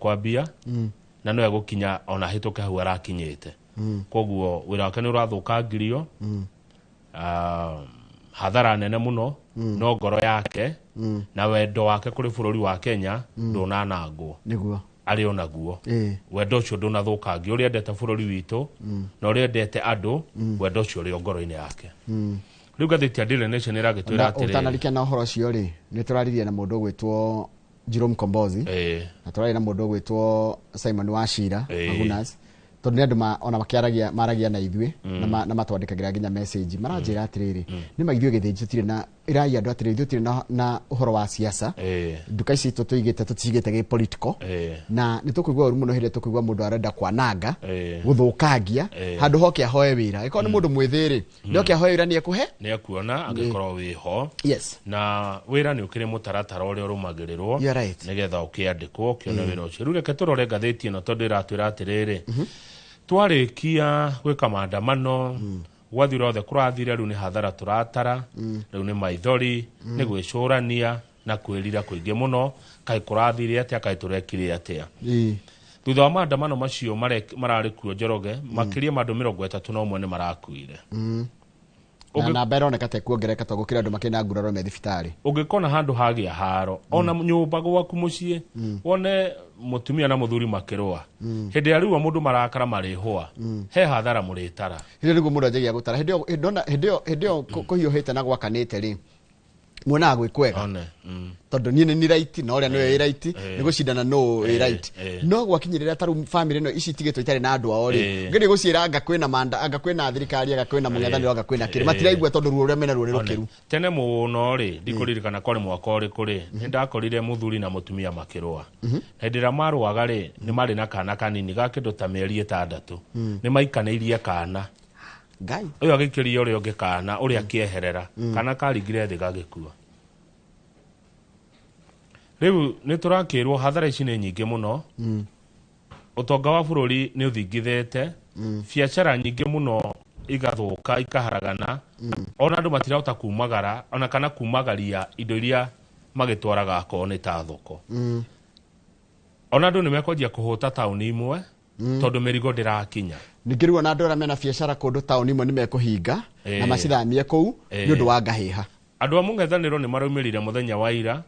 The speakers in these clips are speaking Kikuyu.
ekwambia na no egũkinya ona hĩtũke hau arakinyĩte. Koguo wĩra wake nĩ ũrathũkangirio. Hathara nene mũno, no ngoro yake na wendo wake kũrĩ bũrũri wa Kenya ndũnanangwo. Arĩ onaguo. Wendo ũcio ndũnathũkangio, ũrĩa endete bũrũri witũ na ũrĩa endete andũ, wendo ũcio ũrĩ o ngoro-inĩ yake. Rĩu ngathĩti ya Daily Nation ĩragĩtwĩra Na atĩrĩrĩ, ũtanarikia na ũhoro ũcio rĩ, nĩ tũraririe na mũndũ ũgwĩtwo Jerome Kombozi na tũraririe na mũndũ ũgwĩtwo Simon Wachira Magunas, tondũ nĩ andũ ona makĩaragia maragia na ithuĩ na matwandĩkagĩra nginya message, maranjĩra atĩrĩrĩ, nĩ ma ithuĩ Gĩthĩnji tũtirĩ na ĩrai andũ atĩrĩrĩ, ithuĩ tũtirĩ na ũhoro wa siasa. Nduka ici itũ tũigĩte tũticigĩte gĩ political na nĩ tũkũigua ũru mũno hĩndĩ ĩrĩa tũkũigua mũndũ arenda kwananga, gũthũkangia handũ hoke ahoe wĩra. Ĩkorwo nĩ mũndũ mwĩthĩ rĩ, nĩ oke ahoe wĩra, nĩ ekũhe. Nĩ ekuona angĩkorwo wĩho. Na wĩra nĩ ũkĩrĩ mũtaratara ũrĩa ũrũmagĩrĩrwo You're right. nĩgetha ũkĩandĩkwo ũkĩone wĩra ũcio. Rĩu reke tũrore ngathĩti ĩno, tondũ ĩratwĩra atĩrĩrĩ, twarĩkia gwĩka maandamano, gwathira othe kũrathire, rĩu nĩ hathara tũratara, rĩu nĩ maithori, nĩ gwĩcũrania na kwĩrira kũingĩ mũno, kaĩ kũrathire atĩa, kaĩ tũrekire atĩa. Thutha wa maandamano macio mararĩ kuo Njoroge, makĩria ma andũ 31 nĩ marakuire. Na namba ĩroneka ta ĩkuongerereka tondũ gũkĩrĩ andũ makĩrĩ na nguraro me thibitarĩ. Ũngĩkona handũ hagĩa haro, ona nyũmba gwaku mũciĩ, wone mũtumia na mũthuri makĩrũa, hĩndĩ ya rĩu mũndũ marakara marĩhũa, he hathara mũrĩtara. Hĩndĩ ĩyo nĩguo mũndũ anjagia gũtara, hĩndĩ ĩyo hĩndĩ ĩyo kũhiũhĩte na gwakanĩte rĩ, muonaga gwĩ kwega. One. Tondũ niĩ nĩ ni right na ũrĩa nĩwe wĩ right, nĩ gũcindana nũ wĩ right. No gwakinyĩrĩra ta rĩu family ĩno ici itigĩtwo itarĩ na andũ ao rĩ, ngĩrĩ gũciĩra anga kwĩna manda, anga kwĩna thirikari, anga kwĩna mũng'ethanĩro, anga kwĩna kĩrĩ, matiraigua tondũ ruo rũrĩa mena ruo nĩ rũkĩru. Tene mũno rĩ, ndikũririkana kwarĩ mwaka ũrĩkũ rĩ, nĩ ndakorire mũthuri na mũtumia makĩrũa, na hĩndĩ ĩrĩa marũaga rĩ, nĩ marĩ na kana kanini ga kĩndũ ta mĩeri 6. Nĩ maikanĩirie kana. Ngai. Ũyũ agĩikĩria ũrĩa ũngĩ kana, ũrĩa akĩeherera, kana karingire thĩ gagĩkua. Rĩu nĩ tũrakĩrwo hathara ici nĩ nyingĩ mũno. Ũtonga wa bũrũri nĩ ũthingithĩte, biacara nyingĩ mũno igathũka, ikaharagana, ona andũ matirahota kumagara ona kana kumagaria indo iria magĩtwaraga akorwo nĩ ta thoko. Ona andũ nĩ mekwanjia kũhũta taũni imwe tondũ mĩrigo ndĩrakinya. Ningĩ rĩu ona andũ arĩa mena biacara kũndũ taũni imwe nĩ mekũhinga na macithamie kũu nĩ ũndũ wa ngahĩha. Andũ a mũng'ethanĩro nĩ maraumĩrire mũthenya wa ira,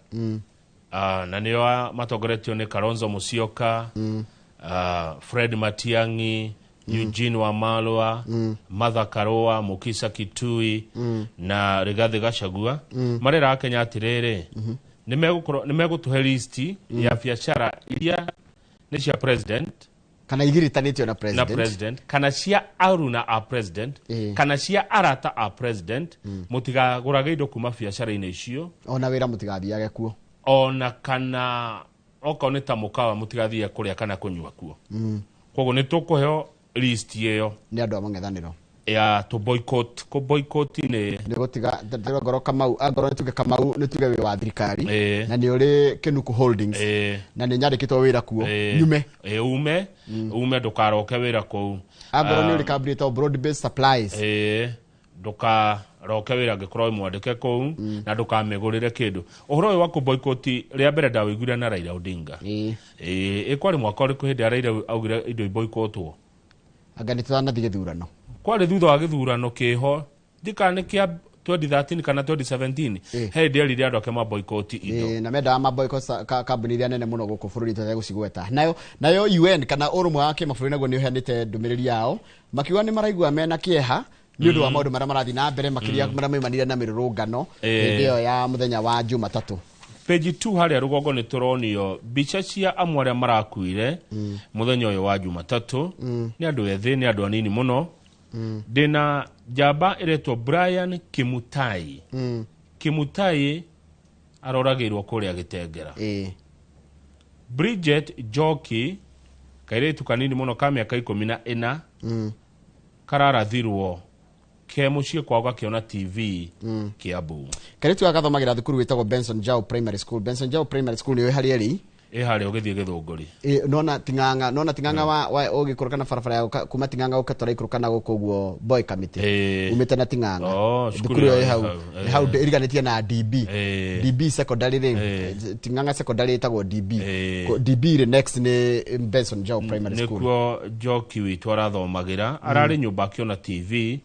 na nĩo matongoretio nĩ Kalonzo Musyoka, Fred Matiang'i, Eugene Wamalwa, Martha Karua, Mukisa Kitui na Rigathi Gachagua. Marera Kenya atĩrĩrĩ, nĩ megũtũhe listi ya biacara iria nĩ cia president kana igiritanĩtio na na president, president, kana cia aruna a president, kana cia arata a president. Mũtigagũrage indo kuma biacara-inĩ icio. Ona wĩra mũtigathiage kuo. Ona kana okorwo nĩ ta mũkawa, mũtigathiĩ kũrĩa kana kũnyua kuo. Koguo nĩ tũkũheo list ĩyo nĩ andũ a mũng'ethanĩro ya to boycott. Kũ boycott nĩ nĩ gũtiga ngoro Kamau, angorwo nĩ tuge Kamau, nĩ tuge wĩ wa thirikari na nĩ ũrĩ Kinuku Holdings na nĩ nyandĩkĩtwo wĩra kuo, nyume. Ume, ndũkaroke wĩra kũu. Angorwo nĩ ũrĩ kambuni ĩtagwo Broad Based Supplies, Ndũkaroke wĩra angĩkorwo wĩ mwandĩke kũu na ndũkamĩgũrĩre kĩndũ. Ũhoro ũyũ wa kũ boycott rĩa mbere ndawĩiguire na Raila Odinga. Ĩ kwarĩ mwaka ũrĩkũ hĩndĩ ya Raila augire indo iboikotwo? Anga nĩ tũtanathiĩ gĩthurano. Kwarĩ thutha wa gĩthurano kĩho, ndikana nĩ kĩa 2013 kana 2017. He hĩndĩ erire andũ ake maboikoti indo. Na mendaga maboycott kambuni iria nene mũno gũkũ bũrũri tũtegũcigweta. Nayo UN kana ũrũmwe wa kĩmabũrũri naguo nĩ ũheanĩte ndũmĩrĩri yao makiuga nĩ maraigua mena kĩeha nĩ ũndũ wa maũndũ marĩa marathiĩ na mbere, makĩria marĩa maumanire na mĩrũrũngano hĩndĩ ĩyo ya mũthenya wa Jumatatũ. Page 2 harĩa rũgongo nĩ tũronio mbica cia amwe arĩa marakuire mũthenya ũyũ wa Jumatatũ. Nĩ andũ ethĩ, nĩ andũ anini mũno. Ndĩna njamba ĩretwo Brian Kimutai. Kimutai aroragĩirwo kũrĩa Gĩtengera. Bridget Njoki, kairĩtu kanini mũno ka mĩaka 14, kararathirwo ke mũciĩ kwao gakĩona TV Kiambu. Kairĩtu gaka gathomagĩra thukuru wĩtagwo Benson Jao Primary School. Benson Jao Primary School nĩ ũĩ harĩa ĩrĩ? Ĩ harĩa ũgĩthiĩ Gĩthũngũri. Ĩ, nona Ting'ang'a, nona Ting'ang'a wa ũgĩikũrũka na barabara ya kuma Ting'ang'a ũka tũraikũrũka na gũkũ ũguo Boy Committee. Umĩte na Ting'ang'a. Oh, cukuru thukuru ĩyo ĩyo ĩ hau. ĩ hau, Ĩ hau ĩriganĩtie na DB. DB secondary rĩ, Ting'ang'a secondary ĩtagwo DB. DB rĩ, next nĩ Benson Njau Primary School. Nĩkuo Njoki witũ arathomagĩra, ararĩ nyũmba akĩona TV,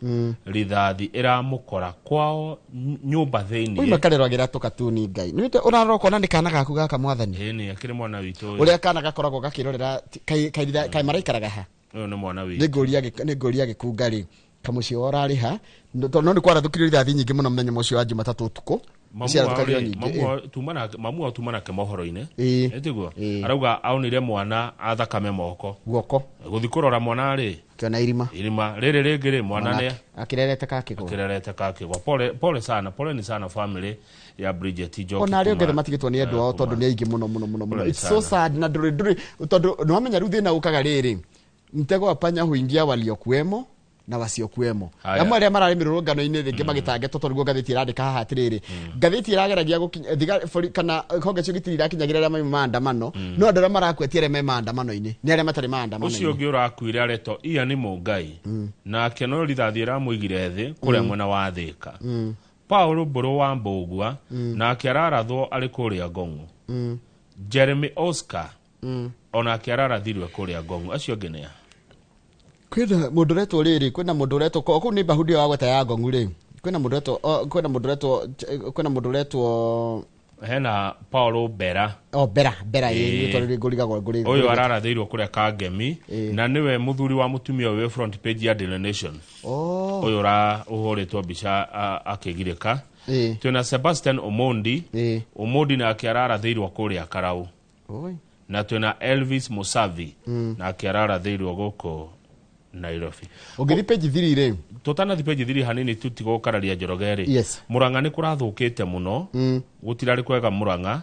rithathi ĩramũkora kwao nyũmba thĩiniĩ. Uima kareragĩra tũkatuni Ngai. Nĩwĩte ũrarora ũkona nĩ kana gaku gaka mwathani. Ĩni akĩrĩ mwana witũ ũyũ. Ũrĩa kana gakoragwo gakĩrorera kaĩ maraikaraga ha? Ũyũ nĩ mwana witũ. Nĩ ngũria gĩkunga rĩ, kamũciĩ wao ũrarĩ ha? No nĩ kwarathũkirio rithathi nyingĩ mũno mũthenya ũcio wa Jumatatũ ũtukũ. Nĩciarathũkagio nyingĩ. Mamu wao tuma nake mohoro-inĩ. Ĩtiguo? Arauga aonire mwana athakame moko. Guoko. Gũthiĩ kũrora mwana rĩ. Kĩona irima. Irima rĩrĩ rĩngĩ rĩ, mwana nĩ akĩrerete kakĩgwa. Akĩrerete kakĩgwa. Pole, pole sana, pole ni sana family ya Bridget Njoki. Ona arĩa othe matigĩtwo nĩ endwa ao tondũ nĩ aingĩ mũno mũno mũno mũno. Pole It's so sana. sad na ndũrĩ ndũrĩ tondũ nĩwamenya rĩu thĩna ũkaga rĩrĩ. Mtego wa panya huingia waliokuwemo na wasiokuwemo. Haya. Amwe arĩa mararĩ mĩrũrũngano-inĩ rĩngĩ magĩtangetwo tondũ nĩguo ngathĩti ĩrandĩka haha atĩrĩrĩ. Ngathĩti ĩrageragia gũkinya kana honge cia ũgitĩri irakinyagĩra arĩa mauma maandamano, no andũ arĩa marakua ti arĩa me maandamano-inĩ, nĩ arĩa matarĩ maandamano-inĩ. Ũcio ũngĩ ũrakuire aretwo Ian Mũngai, nake no rithathi ĩramũigire thĩ kũrĩa mwena wa Thĩka. Paul Mbũrũ wa Mbũgua, nake ararathwo arĩ kũrĩa Ngong'u. Jeremy Oscar, onake ararathirwe kũrĩa Ngong'u. Acio angĩ nĩa? Kwĩna mũndũ ũretwo rĩrĩ, kwĩna mũndũ ũretwo kũu nĩ Bahudi wa gweta ya Ngong'u rĩ. Kwĩna mũndũ ũretwo, o, kwĩna mũndũ ũretwo, kwĩna mũndũ ũretwo Hena Paul Bera. O, Bera, Bera, ĩ, nĩ tondũ ngũrigagwo, ngũrigagwo. Ũyũ ararathĩirwo kũrĩa Kangemi, na nĩwe mũthuri wa mũtumia ũyũ wĩ front page ya Daily Nation. Ũyũ ũhũrĩtwo mbica akĩgirĩka. Twĩna Sebastian Omondi. Omondi nake ararathĩirwo kũrĩa Karau. Na twĩna Elvis Musavi, nake ararathĩirwo gũkũ Nairobi. Ũngĩthiĩ page 3 rĩ. Tũtanathiĩ page 3 hanini tu tigũkararia Njoroge rĩ. Mũrang'a nĩ kũrathũkĩte mũno. Gũtirarĩ kwega Mũrang'a.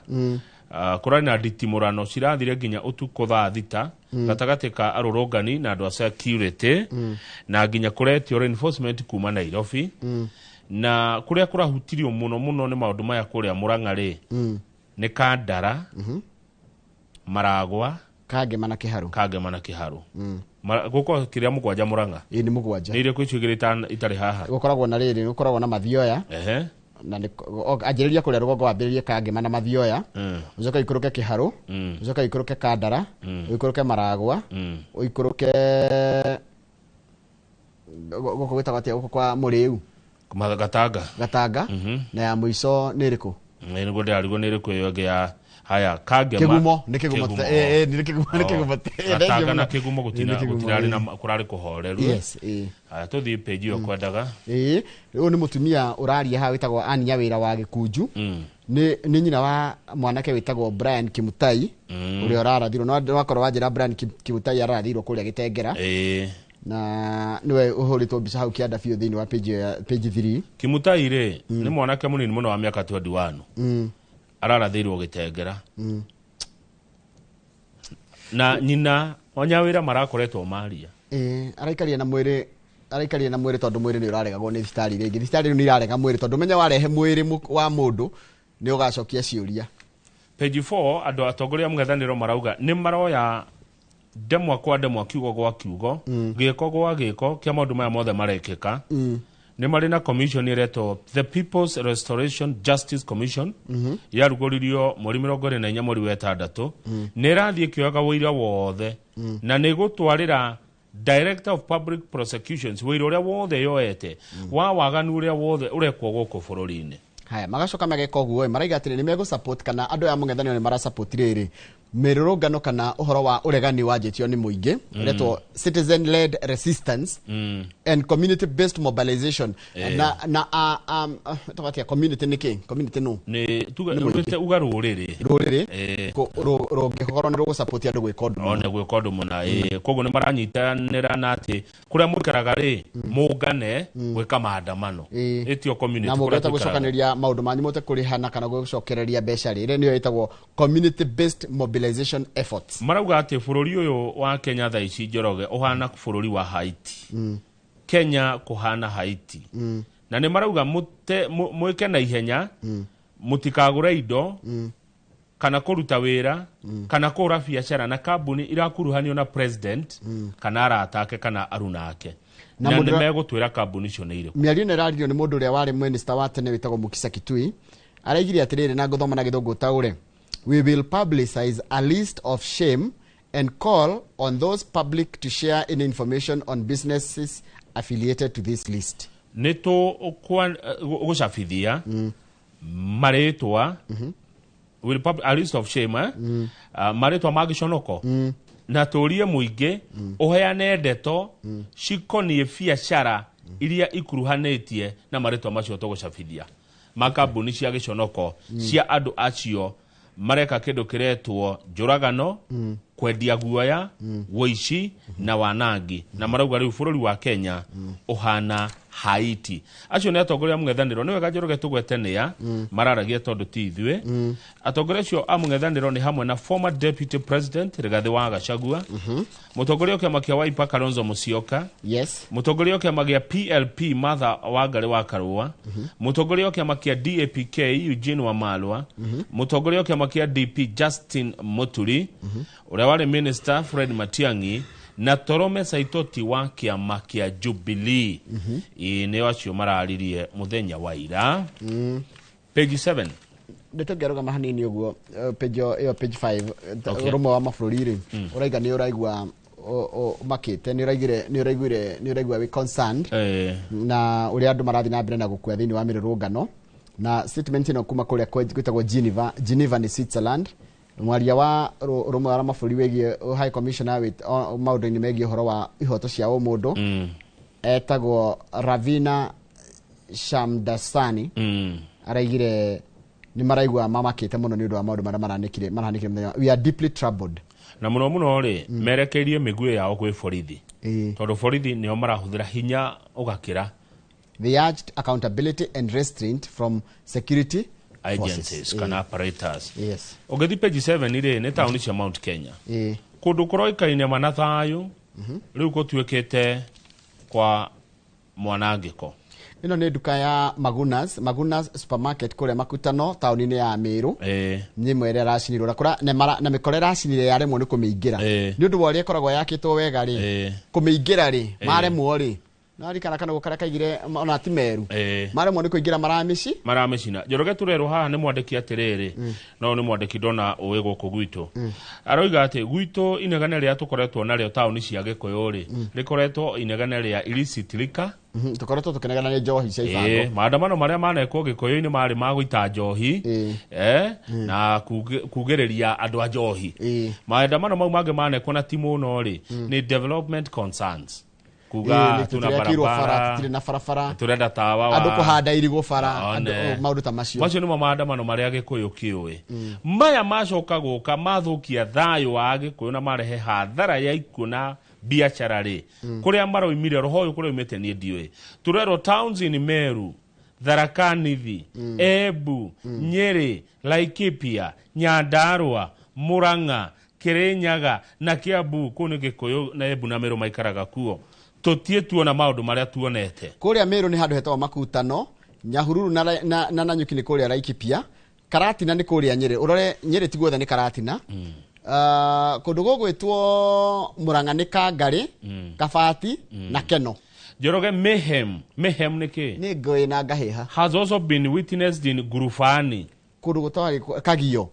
Kũrarĩ na nditimũrano cirathire nginya ũtukũ thaa 6 gatagatĩ ka arũrũngani na andũ a security, na nginya kũretio reinforcement kuma Nairobi. Na kũrĩa kũrahutirio mũno mũno nĩ maũndũ maya kũrĩa Mũrang'a rĩ, nĩ Kandara, Maragwa, Kangema na Kĩharũ. Kangema na Kĩharũ. Gũkorwo kĩrĩa mũgwanja Mũrang'a. Ĩ, nĩ mũgwanja. Nĩ irĩkũ icio igĩrĩ itarĩ haha? Gũkoragwo na rĩrĩ, gũkoragwo na Mathioya. Na nĩ anjĩrĩria kũrĩa rũgongo wambĩrĩrie Kangema na Mathioya. Ũcoke ũikũrũke Kĩharũ. Ũcoke ũikũrũke Kandara. Ũikũrũke Maragwa. Ũikũrũke gũkũ gwĩtagwo atĩa gũkũ kwa Mũrĩu? Gatanga. Gatanga. Na ya mũico nĩ ĩrĩkũ? Nĩ nĩguo ndĩrarigwo nĩ ĩrĩkũ ĩyo ĩngĩ ya haya Kangema. Kĩgumo, nĩ kĩgumo. Kĩgumo. Nĩ kĩgumo, nĩ kĩgumo. Gatanga na Thengiũ mũno. Kĩgumo Nĩ kĩgumo, gũtirarĩ na kũrarĩ kũhoreru. Yes, Haya, tũthiĩ page ĩyo kwendaga. Ũyũ nĩ mũtumia ũraria haha wĩtagwo Ann Nyawĩra wa Gĩkunju. Nĩ nyina wa mwanake wĩtagwo Brian Kimutai, ũrĩa ũrarathirwo. No wakorwo wanjĩra Brian Kimutai ararathirwo kũrĩa Gĩtengera. Na nĩwe ũhũrĩtwo mbica hau kĩanda biũ thĩinĩ wa page ĩyo ya page 3. Kimutai rĩ, nĩ mwanake mũnini mũno wa mĩaka 21. Ararathĩirwo Gĩtengera. Na nyina wa Nyawĩra marakoretwo maria. Araikaria na mwĩrĩ, araikaria na mwĩrĩ tondũ mwĩrĩ nĩ ũraregagwo nĩ thibitarĩ rĩngĩ. Thibitarĩ rĩu nĩ irarega mwĩrĩ tondũ menya warehe mwĩrĩ wa mũndũ nĩ ũgacokia ciũria. Page 4, andũ atongoria a mũng'ethanĩro marauga nĩ maroya ndemwa kwa ndemwa, kiugo gwa kiugo, gĩko gwa gĩko kĩa maũndũ maya mothe marekĩka. Nĩ marĩ na commission ĩretwo The People's Restoration Justice Commission, yarugũririo mweri 24 mweri wa ĩtandatũ. Nĩ ĩrathiĩ ĩkĩoyaga ũira wothe, na nĩ ĩgũtwarĩra Director of Public Prosecutions wĩira ũrĩa wothe yoete wa waganu ũrĩa wothe ũrekwo gũkũ bũrũri-inĩ. Haya, magacoka mageka ũguo, maraiga atĩrĩ nĩ megũ-support kana andũ aya mũng'ethanĩro nĩ mara-support rĩrĩ mĩrũrũngano kana ũhoro wa ũregani wanjĩtio nĩ mũingĩ, ũretwo citizen led resistance and community based mobilization. Na, tũgatia community nĩ kĩ? Community nũ? Nĩ tuge Nĩ mũingĩ. ugĩte uga rũrĩrĩ. Rũrĩrĩ. Rũngĩkorwo nĩ rũgũ-support andũ gwĩka ũndũ mũna. One gwĩka ũndũ mũna. Koguo nĩ maranyitanĩra na atĩ kũrĩa mũikaraga rĩ, mũngane gwĩka maandamano. Ĩtio community Na kũrĩa mũngĩhota tũikaraga. gũcokanĩria maũndũ manyu mũte kũrĩhana kana gũcokereria mbeca rĩ, ĩrĩa nĩyo ĩtagwo community based mobilization efforts. Marauga atĩ bũrũri ũyũ wa Kenya thaa ici Njoroge ũhana bũrũri wa Haiti. Kenya kũhana Haiti. Na nĩ marauga mwĩke na ihenya, mũtikagũre indo. Kana kũruta wĩra kana kũhũra biacara na kambuni irakuruhanio na president kana arata ake kana aruna ake. Na Na mũndũ nĩ megũtwĩra kambuni icio nĩ irĩkũ. Mĩario ĩno ĩraririo nĩ mũndũ ũrĩa warĩ minister wa tene wĩtagwo Mukisa Kitui. Araigire atĩrĩrĩ, na ngũthoma na gĩthũngũ taũre: "We will publicize a list of shame and call on those public to share any information on businesses affiliated to this list." Nĩ tũgũcabithia marĩtwa, will a list of shame, eh? Marĩtwa ma gĩconoko na tũrie mũingĩ ũheane ndeto cikoniĩ biacara iria ikuruhanĩtie na marĩtwa macio tũgũcabithia ma kambuni cia gĩconoko cia andũ acio mareka kĩndũ kĩretwo njũragano, kwendia guoya, wũici na wanangi, na marauga rĩu bũrũri wa Kenya ũhana Haiti. Acio nĩ atongoria a mũng'ethanĩro. Nĩ wega Njoroge tũgwete nĩa mararagia tondũ ti ithuĩ. Atongoria acio a mũng'ethanĩro nĩ hamwe na former deputy president Rigathĩ wa Gachagua, mũtongoria wa kĩama kĩa Wiper Kalonzo Musyoka, mũtongoria wa kĩama gĩa PLP Martha Wangari wa Karũa, mũtongoria wa kĩama kĩa DAPK Eugene Wamalwa, mũtongoria wa kĩama kĩa DP Justin Muturi, ũrĩa warĩ minister Fred Matiang'i, na Torome Saitoti wa kĩama kĩa Jubilee. Ĩĩ, nĩo acio mararirie mũthenya wa ira. Page 7. Nĩ tũngĩarũgama hanini ũguo, page ĩyo page 5. Ũrũmwe wa mabũrũri rĩ, ũraiga nĩ ũraigua makĩte, nĩ ũraiguire nĩ ũraiguire nĩ ũraigua wĩ concerned na ũrĩa andũ marathiĩ na mbere na gũkua thĩinĩ wa mĩrũrũngano. Na statement ĩno kuma kũrĩa gwĩtagwo Geneva. Geneva nĩ Switzerland. Mwaria wa ũrũmwe wa mabũrũri wĩgiĩ high commissioner maũndũ-inĩ megiĩ ũhoro wa ihoto cia ũmũndũ etagwo Ravina Shamdasani araigire nĩ maraigua mamakĩte mũno nĩ ũndũ wa maũndũ marĩa marahanĩkire mũthenya. "We are deeply troubled." Na mũno mũno rĩ, merekeirie mĩguĩ yao kwĩ borithi tondũ borithi nĩo marahũthĩra hinya ũgakĩra. They urged accountability and restraint from security agencies forces. kana apparatus. Ũngĩthiĩ page 7 rĩ, nĩ taũni cia Mount Kenya. Kũndũ kũroĩkaine ma na thayũ rĩu gũtuĩkĩte kwa mwanangĩko. Ĩno nĩ nduka ya Magunas Supermarket kũrĩa Makutano taũni-inĩ ya Meru. Nĩ ĩmwe ĩrĩa ĩracinirwo na kũra na mĩkora ĩracinire yaremwo nĩ kũmĩingĩra nĩ ũndũ wa ũrĩa ĩkoragwo yakĩtwo wega rĩ, kũmĩingĩra rĩ maremwo rĩ, no rikana kana karĩa kaigire ona ti Meru, maremwo nĩ kũingĩra maramĩci. Maramĩcina. Njoroge, tũrerwo haha nĩ mwandĩki atĩrĩrĩ, no nĩ mwandĩki ndona ũĩ gũkũ gwitũ, aroiga atĩ gwitũ inegene rĩrĩa tũkoretwo narĩo taũni cia Gĩkũyũ rĩ, rĩkoretwo inegene rĩa illicit liquor. Tũkoretwo tũkĩnegena nĩ njohi cia ibango. Maandamano marĩa manekwo Gĩkũyũ-inĩ marĩ ma gũita njohi na kugĩrĩria andũ a njohi. Maandamano mau mangĩ manekwo na ti mũno rĩ, nĩ development concerns, kuga tuna tũtirekĩirwo bara, barabara, tũtirĩ na barabara, tũrenda tawa wa andũ kũhanda irigũ bara, One. maũndũ ta macio. Macio nĩmo maandamano marĩa Gĩkũyũ kĩũĩ. Maya macoka gũka mathũkia thayũ wa Gĩkũyũ na marehe hathara ya ikuũ na biacara rĩ, kũrĩa maroimire roho ũyũ, kũrĩa umĩte niĩ ndiũĩ. Tũrerwo towns in Meru, Tharaka Nithi, Embu, Nyĩrĩ, Laikipia, Nyandarua, Murang'a, Kirinyaga na Kiambu. Kũu nĩ Gĩkũyũ na Embu na Meru maikaraga kuo. Tũtiĩ tuona maũndũ marĩa tuonete. Kũrĩa Meru nĩ handũ hetagwo Makutano, Nyahururu na Nanyuki nĩ kũrĩa Laikipia, Karatina nĩ kũrĩa Nyĩrĩ. Ũrore Nyĩrĩ ti guothe nĩ Karatina. Kũndũ gũgwĩtwo Murang'a nĩ Kangarĩ, Kabati na Keno. Njoroge, mayhem, mayhem nĩ kĩ? Nĩ ngũĩ na ngahĩha. Has also been witnessed in Gurufani kũndũ gũtarĩ Kagio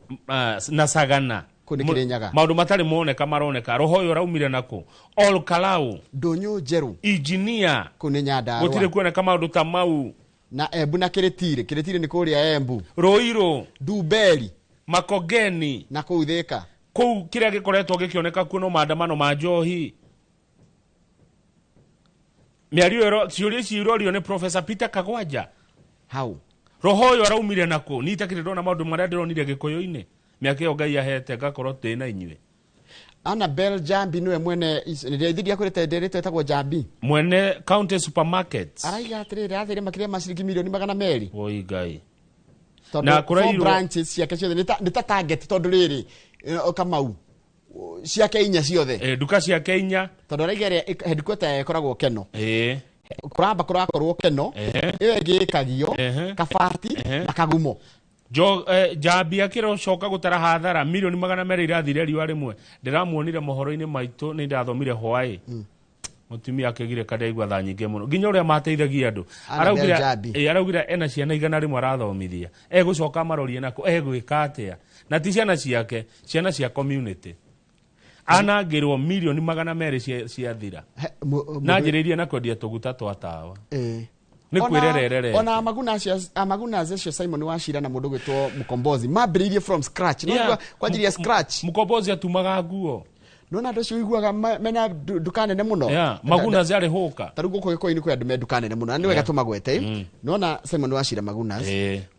na Sagana. Kũu nĩ Kĩrĩnyaga. Maũndũ matarĩ moneka maroneka. Roho ũyũ ũraumire nakũ? Ol Kalou. Ndũnyũ Njerũ. Engineer. Kũu nĩ Nyandarũa. Gũtirĩ kuoneka maũndũ ta mau. Na Embu na Kĩrĩtirĩ. Kĩrĩtirĩ nĩ kũrĩa Embu. Ruiru. Ndumberi. Makongeni. Na kũu Thĩka. Kũu kĩrĩa gĩkoretwo gĩkĩoneka kuo no maandamano ma njohi. Mĩario ĩyo, ciũria ici irorio nĩ Professor Peter Kagwanja. Hau roho ũyũ araumire nakũ? Niĩ itakĩrĩ ndona maũndũ marĩa ndĩronire Gĩkũyũ-inĩ mĩaka ĩyo Ngai ahete ngakorwo ndĩ na inyuĩ. Annabel Jambi niwe mwene rĩrĩa ithiria kwĩrĩte ndĩrĩtwo ĩtagwo Jambi. Mwene county supermarkets. Araiga atĩrĩrĩ, athĩre makĩria ma ciringi milioni 200. Woi Ngai. Tondũ Na four branches ciake ciothe nĩ ta target, tondũ rĩrĩ, Kamau, ciake inya ciothe. Nduka ciake inya. Tondũ araiga ĩrĩa headquarter yayo ĩkoragwo Keno, kũramba kũrakorwo Keno, ĩyo ĩngĩ ĩkagio, Kabati na Kagumo. Njambi akĩrocoka gũtara hathara milioni 200 irathire riũa rĩmwe. Ndĩramuonire mohoro-inĩ maitũ, nĩ ndathomire hwaĩ. Mũtumia akĩgirĩka, ndaigua tha nyingĩ mũno, nginya ũrĩa mateithagia andũ. Annabel Araugire Njambi. Araugire ena ciana 100 arathomithia, egũcoka amarorie nako, egwĩka atĩa? Na ti ciana ciake, ciana cia community. Anangĩrwo milioni 200 ciathira. Na njĩrĩirie na kwendia tũguta twa tawa. Nĩ kwĩrererere. Ona Maguna acio Simon Wachira na mũndũ gwĩtwo Mukombozi mambĩrĩirie from scratch no kwanjĩrĩria scratch. Mukombozi atumaga nguo. Nona andũ acio ũiguaga mena nduka nene mũno. Yeah. Maguna arĩ hũka. Ta rĩu gũkũ Gĩkũyũ-inĩ kwĩ andũ me nduka nene mũno na nĩ wega tũmagwete. Nona Simon Wachira Magunas,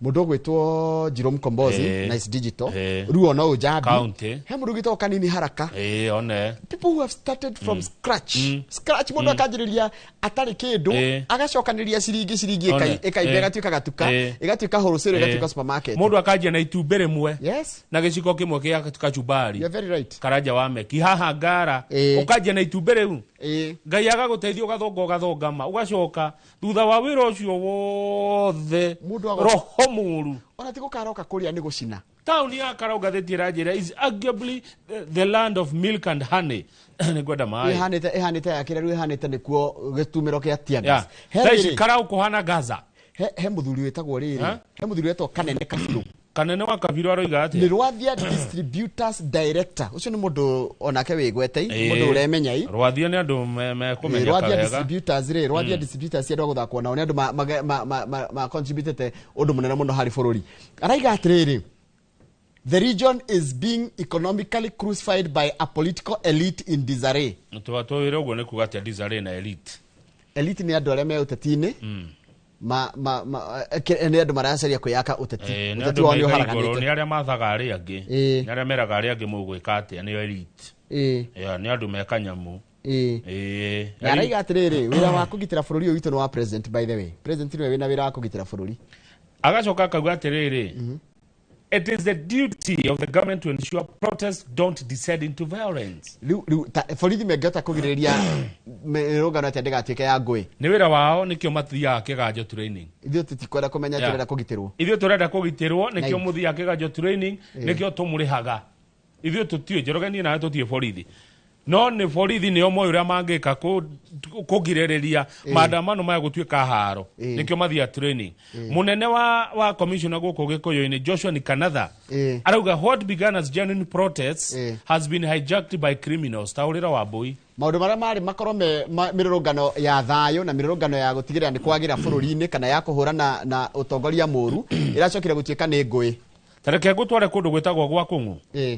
mũndũ ũgwĩtwo Jerome Mkombozi, Nice Digital, rĩu ona ũyũ Njambi. County. He mũndũ ũgwĩtwo Kanini Haraka. Ĩĩ, one. People who have started from scratch, scratch, mũndũ akanjĩrĩria atarĩ kĩndũ, agacokanĩrĩria ciringi ciringi, One. ĩkaimba, ĩgatuĩka gatuka, ĩgatuĩka wholesale, ĩgatuĩka supermarket. Mũndũ akanjia na itumbĩ rĩmwe na gĩciko kĩmwe kĩa kachumbari. You're very right. Karanja wa meki haha ngara. Ũkanjia na itumbĩ rĩu, Ngai agagũteithia, ũgathonga ũgathongama, ũgacoka thutha wa wĩra ũcio wothe Mũndũ roho mũru. Ona ti gũkaroka kũrĩa nĩ gũcina. Taũni ya Karau, ngathĩti ĩranjĩra, is arguably the land of milk and honey. Nĩ ngwenda maĩ. Ĩhanĩte ya kĩrĩa rĩu ĩhanĩte nĩkuo gĩtumĩro kĩa tear gas. He Thaa ici rĩrĩ, Karau kũhana Gaza. He mũthuri wĩtagwo rĩrĩ, Ha? he mũthuri wĩtagwo Kanene Kabirũ. Kanene wa Kabirũ aroiga Nĩ atĩa? Rwathia Distributors Director. Ũcio nĩ mũndũ onake wĩgwete, mũndũ ũremenya i. Rwathia nĩ andũ mekũmenyeka Rwathia wega. Distributors rĩ, Rwathia Distributors, andũ a gũthakwo nao, nĩ andũ ma contributete ũndũ mũnene mũno harĩ bũrũri. Araiga atĩrĩrĩ, the region is being economically crucified by a political elite in disarray. Twĩre ũguo nĩ kuga atĩa, disarray na elite? Elite nĩ andũ arĩa me ũteti-inĩ, nĩ andũ maracaria kwĩyaka ũteti. Nĩ Ũteti andũ wao nĩ meiga igũrũ, ũharaganĩte. nĩ arĩa mathaga arĩa angĩ, nĩ arĩa meraga arĩa angĩ mũgwĩka atĩa, nĩo elite. Yeah, nĩ andũ meka nyamũ. Na araiga atĩrĩrĩ, wĩra wa kũgitĩra bũrũri ũyũ witũ nĩ wa president. By the way, president nĩwe wĩna wĩra wa kũgitĩra bũrũri. Agacoka akauga atĩrĩrĩ, it is the duty of the government to ensure protests don't descend into violence. Rĩu borithi mangĩhota kũgirĩrĩria mĩrũngano atĩa ndĩgatuĩke ya ngũĩ? Nĩ wĩra wao, nĩkĩo mathiaga kĩganjo training. Ithuĩ tũtikwenda kũmenya, tũrenda kũgitĩrwo. Ithuĩ tũrenda kũgitĩrwo, nĩkĩo Nice. mũthiaga kĩganjo training, nĩkĩo tũmũrĩhaga. Ithuĩ tũtiũĩ, Njoroge, niĩ nawe tũtiĩ borithi, no nĩ borithi nĩo moĩ ũrĩa mangĩka kũgirĩrĩria maandamano maya gũtuĩka haro. Nĩkĩo mathiaga training. Mũnene wa commissioner gũkũ Gĩkũyũ-inĩ, Joshua Nikanatha, arauga what began as genuine protests has been hijacked by criminals. Taũrĩra wa mbũi. Maũndũ marĩa marĩ makorwo me mĩrũrũngano ya thayũ na mĩrũrũngano ya gũtigĩrĩra nĩ kwagĩra bũrũri-inĩ kana ya kũhũrana na ũtongoria mũũru ĩracokire gũtuĩka nĩ ngũĩ. Tareke ngũtware kũndũ gwĩtagwo gwa Kũng'ũ.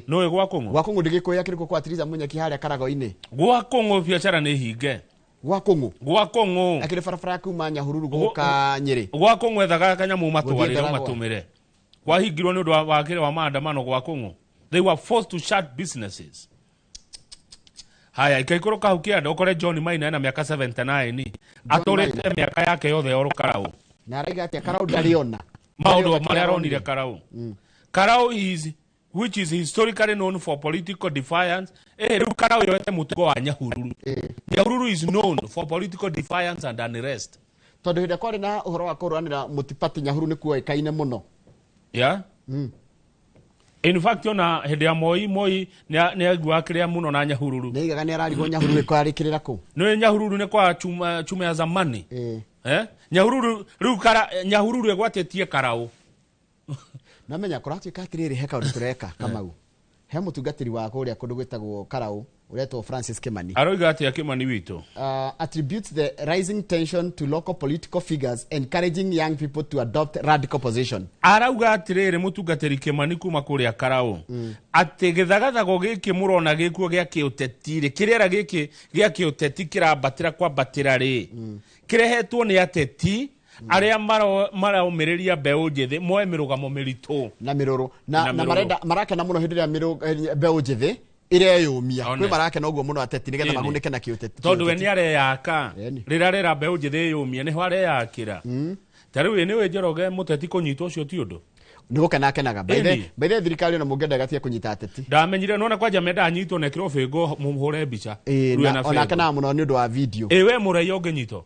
Nĩũĩ gwa Kũng'ũ? Gwa Kũng'ũ ndĩgĩkũya kĩrĩkũ kwa Tiriza Munyeki harĩa Karago-inĩ? Gwa Kũng'ũ biacara nĩ hinge. Gwa Kũng'ũ? Gwa Kũng'ũ. Akĩrĩ barabara ya kuma Nyahururu gũka Nyĩrĩ? Gwa Kũng'ũ ethaga kanyamũ matwarĩre. Gũthiĩ Ndaragwa. Ũmatũmĩre. Kwahingirwo nĩ ũndũ wa kĩrĩa wa maandamano gwa Kũng'ũ. They were forced to shut businesses. Haya, ikaikũrũka hau kĩanda ũkore John Maina ena mĩaka 79, atũrĩte mĩaka yake yothe oro Karau. Na araiga atĩa Karau ndarĩ ona maũndũ Ndarĩ ona marĩa aronire Karau. Karau is which is historically known for political defiance. Rĩu Karau yoete mũtugo wa Nyahururu. Nyahururu is known for political defiance and unrest. Tondũ hĩndĩ ĩrĩa kwarĩ na ũhoro wa kũrũanĩra mũtipati, Nyahururu nĩ kuoĩkaine mũno. Yeah. In fact, ona hĩndĩ ya Moi, Moi nĩ aiguaga kĩrĩa mũno na Nyahururu. Nĩ aigaga nĩ ararigwo Nyahururu ĩkwarĩkĩrĩra kũ. Nĩ Nyahururu nĩ kwa chuma, chuma ya zamani. Eh? Nyahururu rĩu kara Nyahururu ĩgwatĩtie Karau. Namenya kũratuĩka atĩrĩrĩ, he kaũndũ tũreka Kamau, he mũtungatĩri wa kũrĩa kũndũ gwĩtagwo Karau ũretwo Francis Kimani. Aroiga atĩa Kimani witũ? Attributes the rising tension to local political figures encouraging young people to adopt radical position. Arauga atĩrĩrĩ, mũtungatĩri Kimani kuma kũrĩa Karau, atĩ gĩthagathago gĩkĩ mũrona gĩkuo gĩa kĩũteti rĩ, kĩrĩera gĩkĩ gĩa kĩũteti kĩrambatĩra kwambatĩra rĩ, kĩrehetwo nĩ ateti arĩa maraũmĩrĩria mbeũ njĩthĩ moe mĩrũgamo mĩritũ. Na mĩrũrũ na, Na na mĩrũrũ. Marenda marakena mũno hĩndĩ ĩrĩa mbeũ njĩthĩ ireyũmia. One. Kwĩ marakena ũguo mũno ateti nĩgetha magunĩke na kĩũteti. Tondũ we nĩ areyaka. Rĩrĩa arera mbeũ njĩthĩ ĩyũmie, nĩho areyakĩra. Ta rĩu nĩwe Njoroge, mũteti kũnyitwo ũcio ti ũndũ. Nĩ gũkena akenaga. By the way, thirikari ona mũngĩenda ĩgatige kũnyita ateti. Ndamenyire nona kwanja menda anyitwo na ĩkĩrwo bĩngũ mũhũre mbica. Rĩu Na ena ona bĩngũ. akenaga mũno nĩ ũndũ wa video. Ĩ we mũraiya ũngĩnyitwo?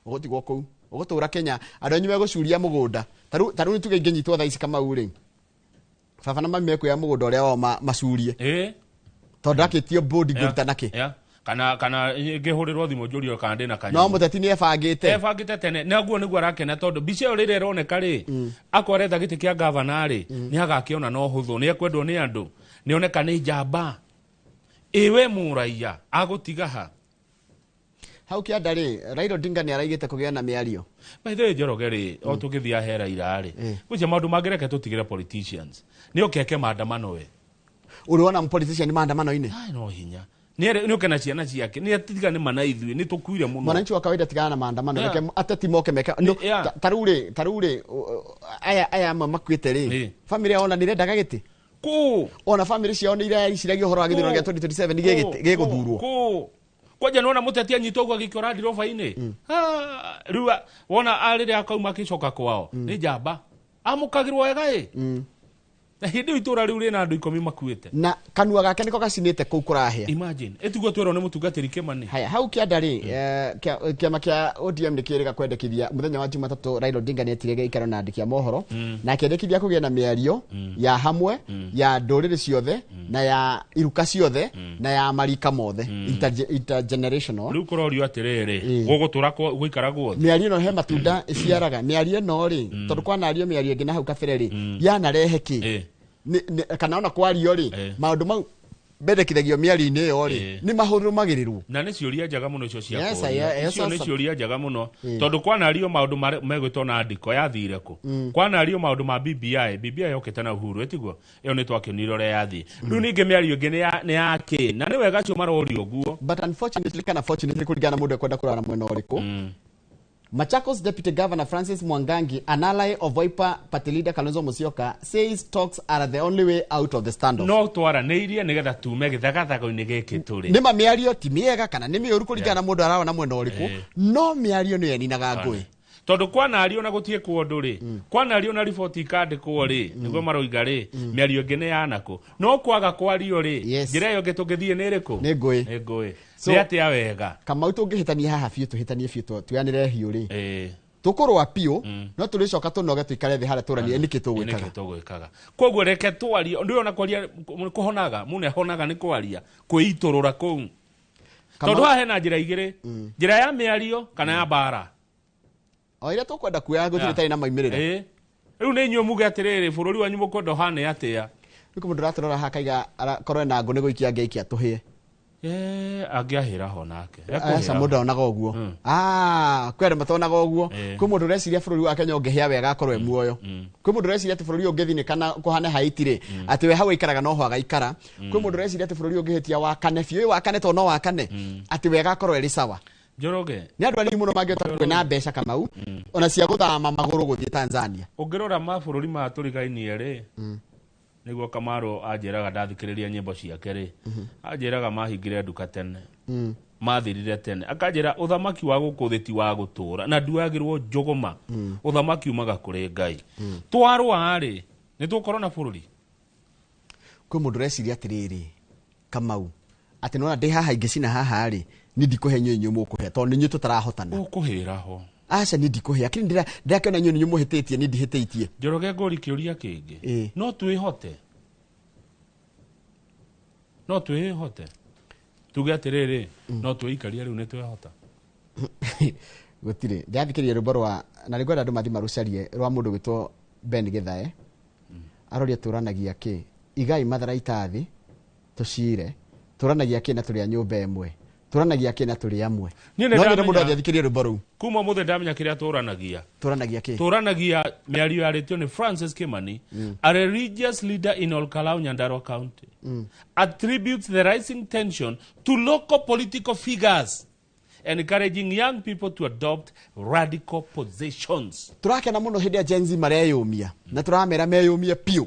Ũgũtigwo kũu, ũgũtũra Kenya, andũ anyu megũcuria mũgũnda. Ta rĩu nĩ tuge ingĩnyitwo thaa ici, Kamau rĩ, Baba na mami mekuoya mũgũnda ũrĩa wao macurie. Tondũ akĩtio bodi ngũruta nakĩ. Kana ngĩhũrĩrwo thimũ njũrio kana ndĩna kanyamũ. No mũteti nĩ ebangĩte. Ebangĩte tene. Naguo nĩguo arakena tondũ mbica ĩyo rĩrĩa ĩroneka rĩ, akorwo aretha gĩtĩ kĩa gavana rĩ, nĩ agakĩona na ũhũthũ, nĩ ekwendwo nĩ andũ, nĩ oneka nĩ njamba. Ĩwe mũraiya agũtiga ha? Hau kĩanda rĩ, Raila Odinga nĩ araigĩte kũgĩa na mĩario. By the way, Njoroge rĩ, o tũgĩthiĩ he Raila rĩ, gwĩcia maũndũ mangĩ reke tũtigĩre politicians. Nĩ oke eke maandamano we. Ũrĩ wona politician maandamano-inĩ? Ai, no hinya. Nĩ oke na ciana ciake, nĩ atiga nĩ mana ithuĩ, nĩ tũkuire mũno. Mwananchi wa kawaida tigana na maandamano, reke ateti moke meke. Ta rĩu rĩ, aya amwe makuĩte rĩ, family yao ona nĩ irendaga gĩtĩ? Kũ? Ona family ciao nĩ ireciragia ũhoro wa gĩthurano gĩa 2027 gĩgũthurwo. Kũ? Kwanja nĩwona mũteti anyitwo ũguo agĩkĩora ndirobaa-inĩ. Rĩu wona rĩrĩa akauma akĩcoka kwao, nĩ njamba. Amũkagĩrwo wega ĩ. Na hĩndĩ ĩyo itũra rĩu rĩna andũ 10 makuĩte. Na kanua gake nĩko gacinĩte kũu kũrahĩa. Imagine. Ĩtiguo twerwo nĩ mũtungatĩri Kĩmani. Haya, hau kĩanda rĩ, kĩama kĩa ODM nĩ kĩrĩga kwendekithia mũthenya wa Jumatatũ Raila Odinga nĩ etire gĩikaro na andĩki a mohoro, na akĩendekithia kũgĩa na mĩario ya hamwe, ya ndũrĩrĩ ciothe, na ya iruka ciothe, na ya marika mothe, intergenerational. Rĩu kũrorio atĩrĩrĩ, gũgũtũra gũikara guothe. Mĩario ĩno he matunda ĩciaraga. Mĩario ĩno rĩ, tondũ kwanario mĩario ĩngĩ na hau kabere rĩ, yanarehe kĩ? Kana ona kwario rĩ, maũndũ mau mbendekithagio mĩario-inĩ ĩyo rĩ, nĩ mahũrũmagĩrĩrwo. Na nĩ ciũria njega mũno icio cia kũũria. Icio nĩ ciũria njega mũno. Tondũ kwanario maũndũ megwĩtwo na andĩko yathire kũ. Kwanario maũndũ ma BBI, BBI yokĩte na Uhuru ĩtiguo, ĩyo nĩ twakĩonire ũrĩa yathiĩ. Rĩu ningĩ mĩario ĩngĩ nĩ ya kĩ? Na nĩ wega acio marorio ũguo. But unfortunately kana fortunately kũringana na mũndũ ekwenda kũrora na mwena ũrĩkũ. Machakos Deputy Governor Francis Mwangangi, an ally of Wiper Party leader Kalonzo Musyoka, says talks are the only way out of the standoff. No twaranĩirie nĩgetha tume gĩthagathago-inĩ gĩkĩ tũrĩ. Nĩ ma mĩario ti mĩega kana nĩ mĩũru kũringana na mũndũ ararora na mwena ũrĩkũ, no mĩario nĩyo ĩninaga ngũĩ. Tondũ kwanario na gũtiĩkwo ũndũ rĩ, kwanario na riboti ikandĩkwo rĩ, nĩguo maroiga rĩ, mĩario ĩngĩ nĩ yanakũ. No kwaga kwario rĩ, njĩra ĩyo ĩngĩ tũngĩthiĩ nĩ ĩrĩkũ? Nĩ ngũĩ. Nĩ ngũĩ. Nĩ atĩa wega? Kamau tũngĩhĩtania haha biũ, tũhĩtanie biũ, tuyanĩre hiũ rĩ. Tũkũrũa biũ, no tũrĩcoka tũnoge tũikare thĩ harĩa tũranie nĩkĩ tũgwĩkaga. Nĩkĩ tũgwĩkaga. Koguo reke twarie, ndũĩ ona kwaria kũhonaga, mũndũ ahonaga nĩ kwaria, kwĩitũrũra kũu. Tondũ haha hena njĩra igĩrĩ, njĩra ya mĩario kana ya mbara. O ĩrĩa tũkwenda kuoya gũtirĩ tarĩ na maumĩrĩra. Rĩu nĩ inyuĩ muge atĩrĩrĩ, bũrũri wanyu mũkwenda ũhane atĩa? Rĩu mũndũ ũratũrora haha akaiga korwo ena ngũ nĩ gũikia angĩaikia tũhĩe. Angĩahĩra ho nake. Aca mũndũ onaga ũguo. Kwĩ andũ matonaga ũguo. Kwĩ mũndũ ũreciria bũrũri wa Kenya ũngĩhĩa wega akorwo e muoyo. Kwĩ mũndũ ũreciria atĩ bũrũri ũngĩthinĩka na kũhane Haiti rĩ, atĩ we hau aikaraga noho agaikara. Kwĩ mũndũ ũreciria atĩ bũrũri ũngĩhĩtia wakane biũ, wakane to no wakane, atĩ wega akorwo ĩrĩ sawa. Njoroge. Nĩ andũ anini mũno mangĩhota kuona mbeca Kamau, ona cia gũthama magũrũ gũthiĩ Tanzania. Ũngĩrora mabũrũri maya tũrigainie rĩ, nĩguo Kamaro anjĩraga ndathikĩrĩria nyĩmbo ciake rĩ, anjĩraga mahingire nduka tene, mathirire tene, akanjĩra ũthamaki wa gũkũ thĩ ti wa gũtũra na nduagĩrwo njũgũma, ũthamaki umaga kũrĩ Ngai. Twarũa rĩ, nĩ tũgũkorwo na bũrũri. Kwĩ mũndũ ũreciria atĩrĩrĩ, Kamau, atĩ nĩwona ndĩ haha ingĩcina haha rĩ, niĩ ndikũhe inyuĩ inyuĩ mũkũhe tondũ nĩ inyuĩ tũtarahotana. Ũkũhĩra ho. Aca niĩ ndikũhe, lakini ndĩrakĩona inyuĩ nĩ inyuĩ mũhĩtĩtie, niĩ ndihĩtĩtie. Njoroge ngũri kĩũria kĩngĩ. No twĩhote. No twĩhote. Tuge atĩrĩrĩ, no twĩikarie rĩu nĩ twehota. Gũtirĩ. Ndĩrathikĩrĩria rwĩmbo rwa, na nĩngwenda andũ mathiĩ marũcarie, rwa mũndũ gwĩtwo Ben Githae. Aroria tũranagia kĩ? Igai matharaita thĩ, tũcire. Tũranagia kĩ na tũrĩ a nyũmba ĩmwe? Tũranagia kĩ na tũrĩ amwe? No nyende mũndũ athiĩ athikĩrĩrie rwĩmbo rũu. Kuma ũmũthĩ ndamenya kĩrĩa tũranagia. Tũranagia kĩ? Tũranagia mĩario yarĩtio nĩ Francis Kimani, a religious leader in Olkalau, Nyandarua County, attributes the rising tension to local political figures, encouraging young people to adopt radical positions. Tũrakena mũno hĩndĩ ya Gen Z mareyũmia, na tũramera meyũmie biũ.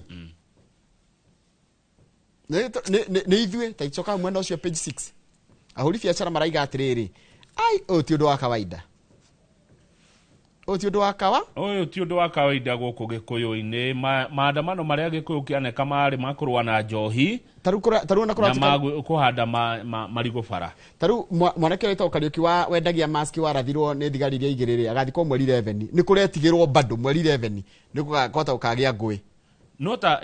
Nĩ ithuĩ, ta icoka mwena ũcio page 6. Ahũri biacara maraiga atĩrĩrĩ, ai, ũyũ ti ũndũ wa kawaida. Ũyũ ti ũndũ wa kawa? Ũyũ ti ũndũ wa kawaida gũkũ Gĩkũyũ-inĩ. Maandamano marĩa Gĩkũyũ kĩaneka marĩ ma kũrũa na njohi. Tarĩu ona kũratuĩka na kũhanda marigũ bara. Tarĩu mwanake ũrĩa wĩtagwo Kariũki wa wendagia mask warathirwo nĩ thigari iria igĩrĩ rĩ, agathikwo mweri 11. Nĩ kũretigĩrwo bado mweri 11. Nĩ gũkahota gũkagĩa ngũĩ. No ta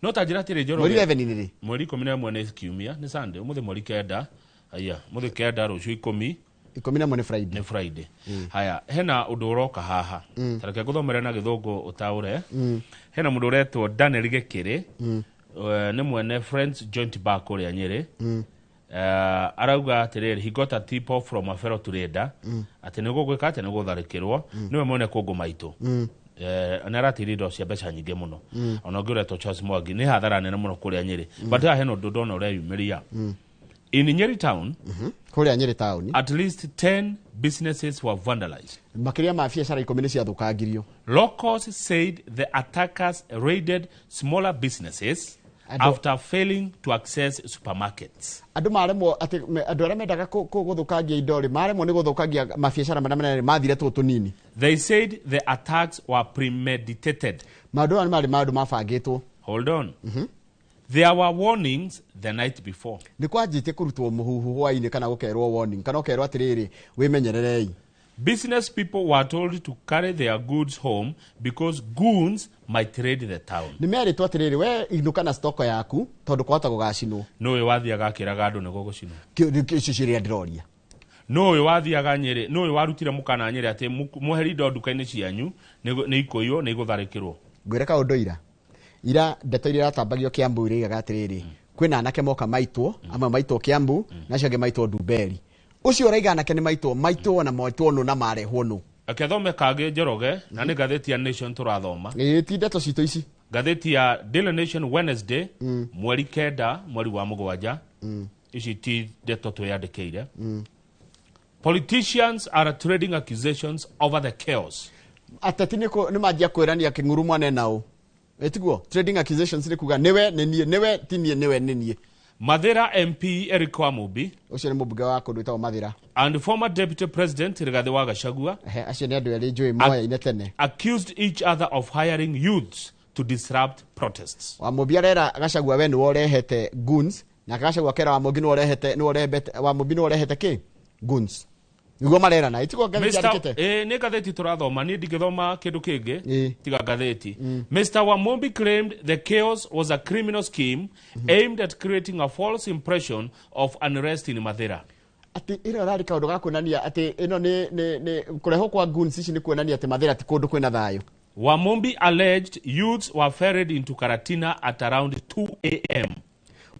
no ta njĩra atĩrĩ Njoroge. Mweri 11 nĩ rĩ? Mweri 11 nĩ kiumia, nĩ Sunday, ũmũthĩ mweri 9. Aya, mũthĩ 9, rũciũ 10. 11 nĩ Friday. Nĩ Friday. Haya, hena ũndũ ũroka haha. Ta reke ngũthomere na gĩthũngũ ũtaũre. Hena mũndũ ũretwo Daniel Gĩkĩrĩ. Nĩ mwene Friends Joint Bar kũrĩa Nyĩrĩ. Arauga atĩrĩrĩ, he got a tip off from a fellow trader atĩ nĩ gũgwĩka atĩ nĩ gũtharĩkĩrwo. Nĩwe mwene kũngũ maitũ. Nĩ aratĩire indo cia mbeca nyingĩ mũno. Ona ũngĩ ũretwo Charles Mwangi, nĩ hathara nene mũno kũrĩa Nyĩrĩ. But haha hena ũndũ ndona ũreyumĩria. In Nyeri town, Kũrĩa Nyĩrĩ town, at least 10 businesses were vandalized. Makĩria ma biacara 10 nĩ ciathũkangirio. Locals said the attackers raided smaller businesses after failing to access supermarkets. Andũ maremwo atĩ andũ arĩa mendaga gũthũkangia indo rĩ, maremwo nĩ gũthũkangia mabiacara marĩa manene, mathire tũtũ tũnini. They said the attacks were premeditated. Maũndũ aya nĩ marĩ maũndũ mabangĩtwo. Hold on. There were warnings the night before. Nĩ kwanjĩtie kũrutwo mũhuhu hwainĩ, kana gũkerwo warning, kana ũkerwo atĩrĩrĩ, wĩmenyererei. Business people were told to carry their goods home because goons might raid the town. Nĩ merĩtwo atĩrĩrĩ, we inũka na stoko yaku tondũ kwahota gũgacinwo. Nũ ũyũ wathiaga akĩraga andũ nĩ gũgũcinwo? Icio ciĩrĩa ndĩroria. Nũ ũyũ wathiaga Nyĩrĩ? Nũ ũyũ warutire mũkana Nyĩrĩ atĩ mweherie indo nduka-inĩ cianyu, nĩ ikũiywo, nĩ igũtharĩkĩrwo? Ngwĩre kaũndũ, ira ndeto iria iratambagio Kiambu iraigaga atĩrĩrĩ, kwĩna anake moka maitwo, amwe maitwo Kiambu na acio angĩ maitwo Ndumberi. Ũcio ũraiga anake nĩ maitwo na maitwo nũ na marehwo nũ? Reke thome kangĩ, Njoroge, na nĩ ngathĩti ya Nation tũrathoma. Ĩĩ, ti ndeto citũ ici. Ngathĩti ya Daily Nation, Wednesday, mweri 9, mweri wa 7. Ici ti ndeto twĩyandĩkĩire. Politicians are trading accusations over the chaos. Ateti nĩ manjia kwĩrania kĩng'uru mwane nao. Ĩtiguo trading accusations nĩ kuga nĩwe nĩ niĩ, nĩwe ti niĩ, nĩwe nĩ niĩ. Mathira MP Eric Wamumbi Ũcio nĩ mũmbunge wa kũndũ wĩtagwo Mathira. and former Deputy President Rigathi wa Gachagua Ehe, acio nĩ andũ erĩ njũĩ moyaine tene. accused each other of hiring youths to disrupt protests. Wamũmbi arera Gachagua, we nĩwe ũrehete goons, na Gachagua kera Wamũmbi nĩwe ũrehete, nĩwe ũrehete, Wamũmbi nĩwe ũrehete kĩ goons. Nĩguo marerana, ĩtiguo ngathĩti Mr. yandĩkĩte. Nĩ ngathĩti tũrathoma, niĩ ndingĩthoma kĩndũ kĩngĩ tiga ngathĩti. Mr. Wamumbi claimed the chaos was a criminal scheme aimed at creating a false impression of unrest in Mathira. Atĩ ĩno ĩrarĩ kaũndũ ga kuonania atĩ ĩno nĩ kũrehwo kwa goons ici nĩ kuonania atĩ Mathira ti kũndũ kwĩna thayũ. Wamumbi alleged youths were ferried into Karatina at around 2 a.m.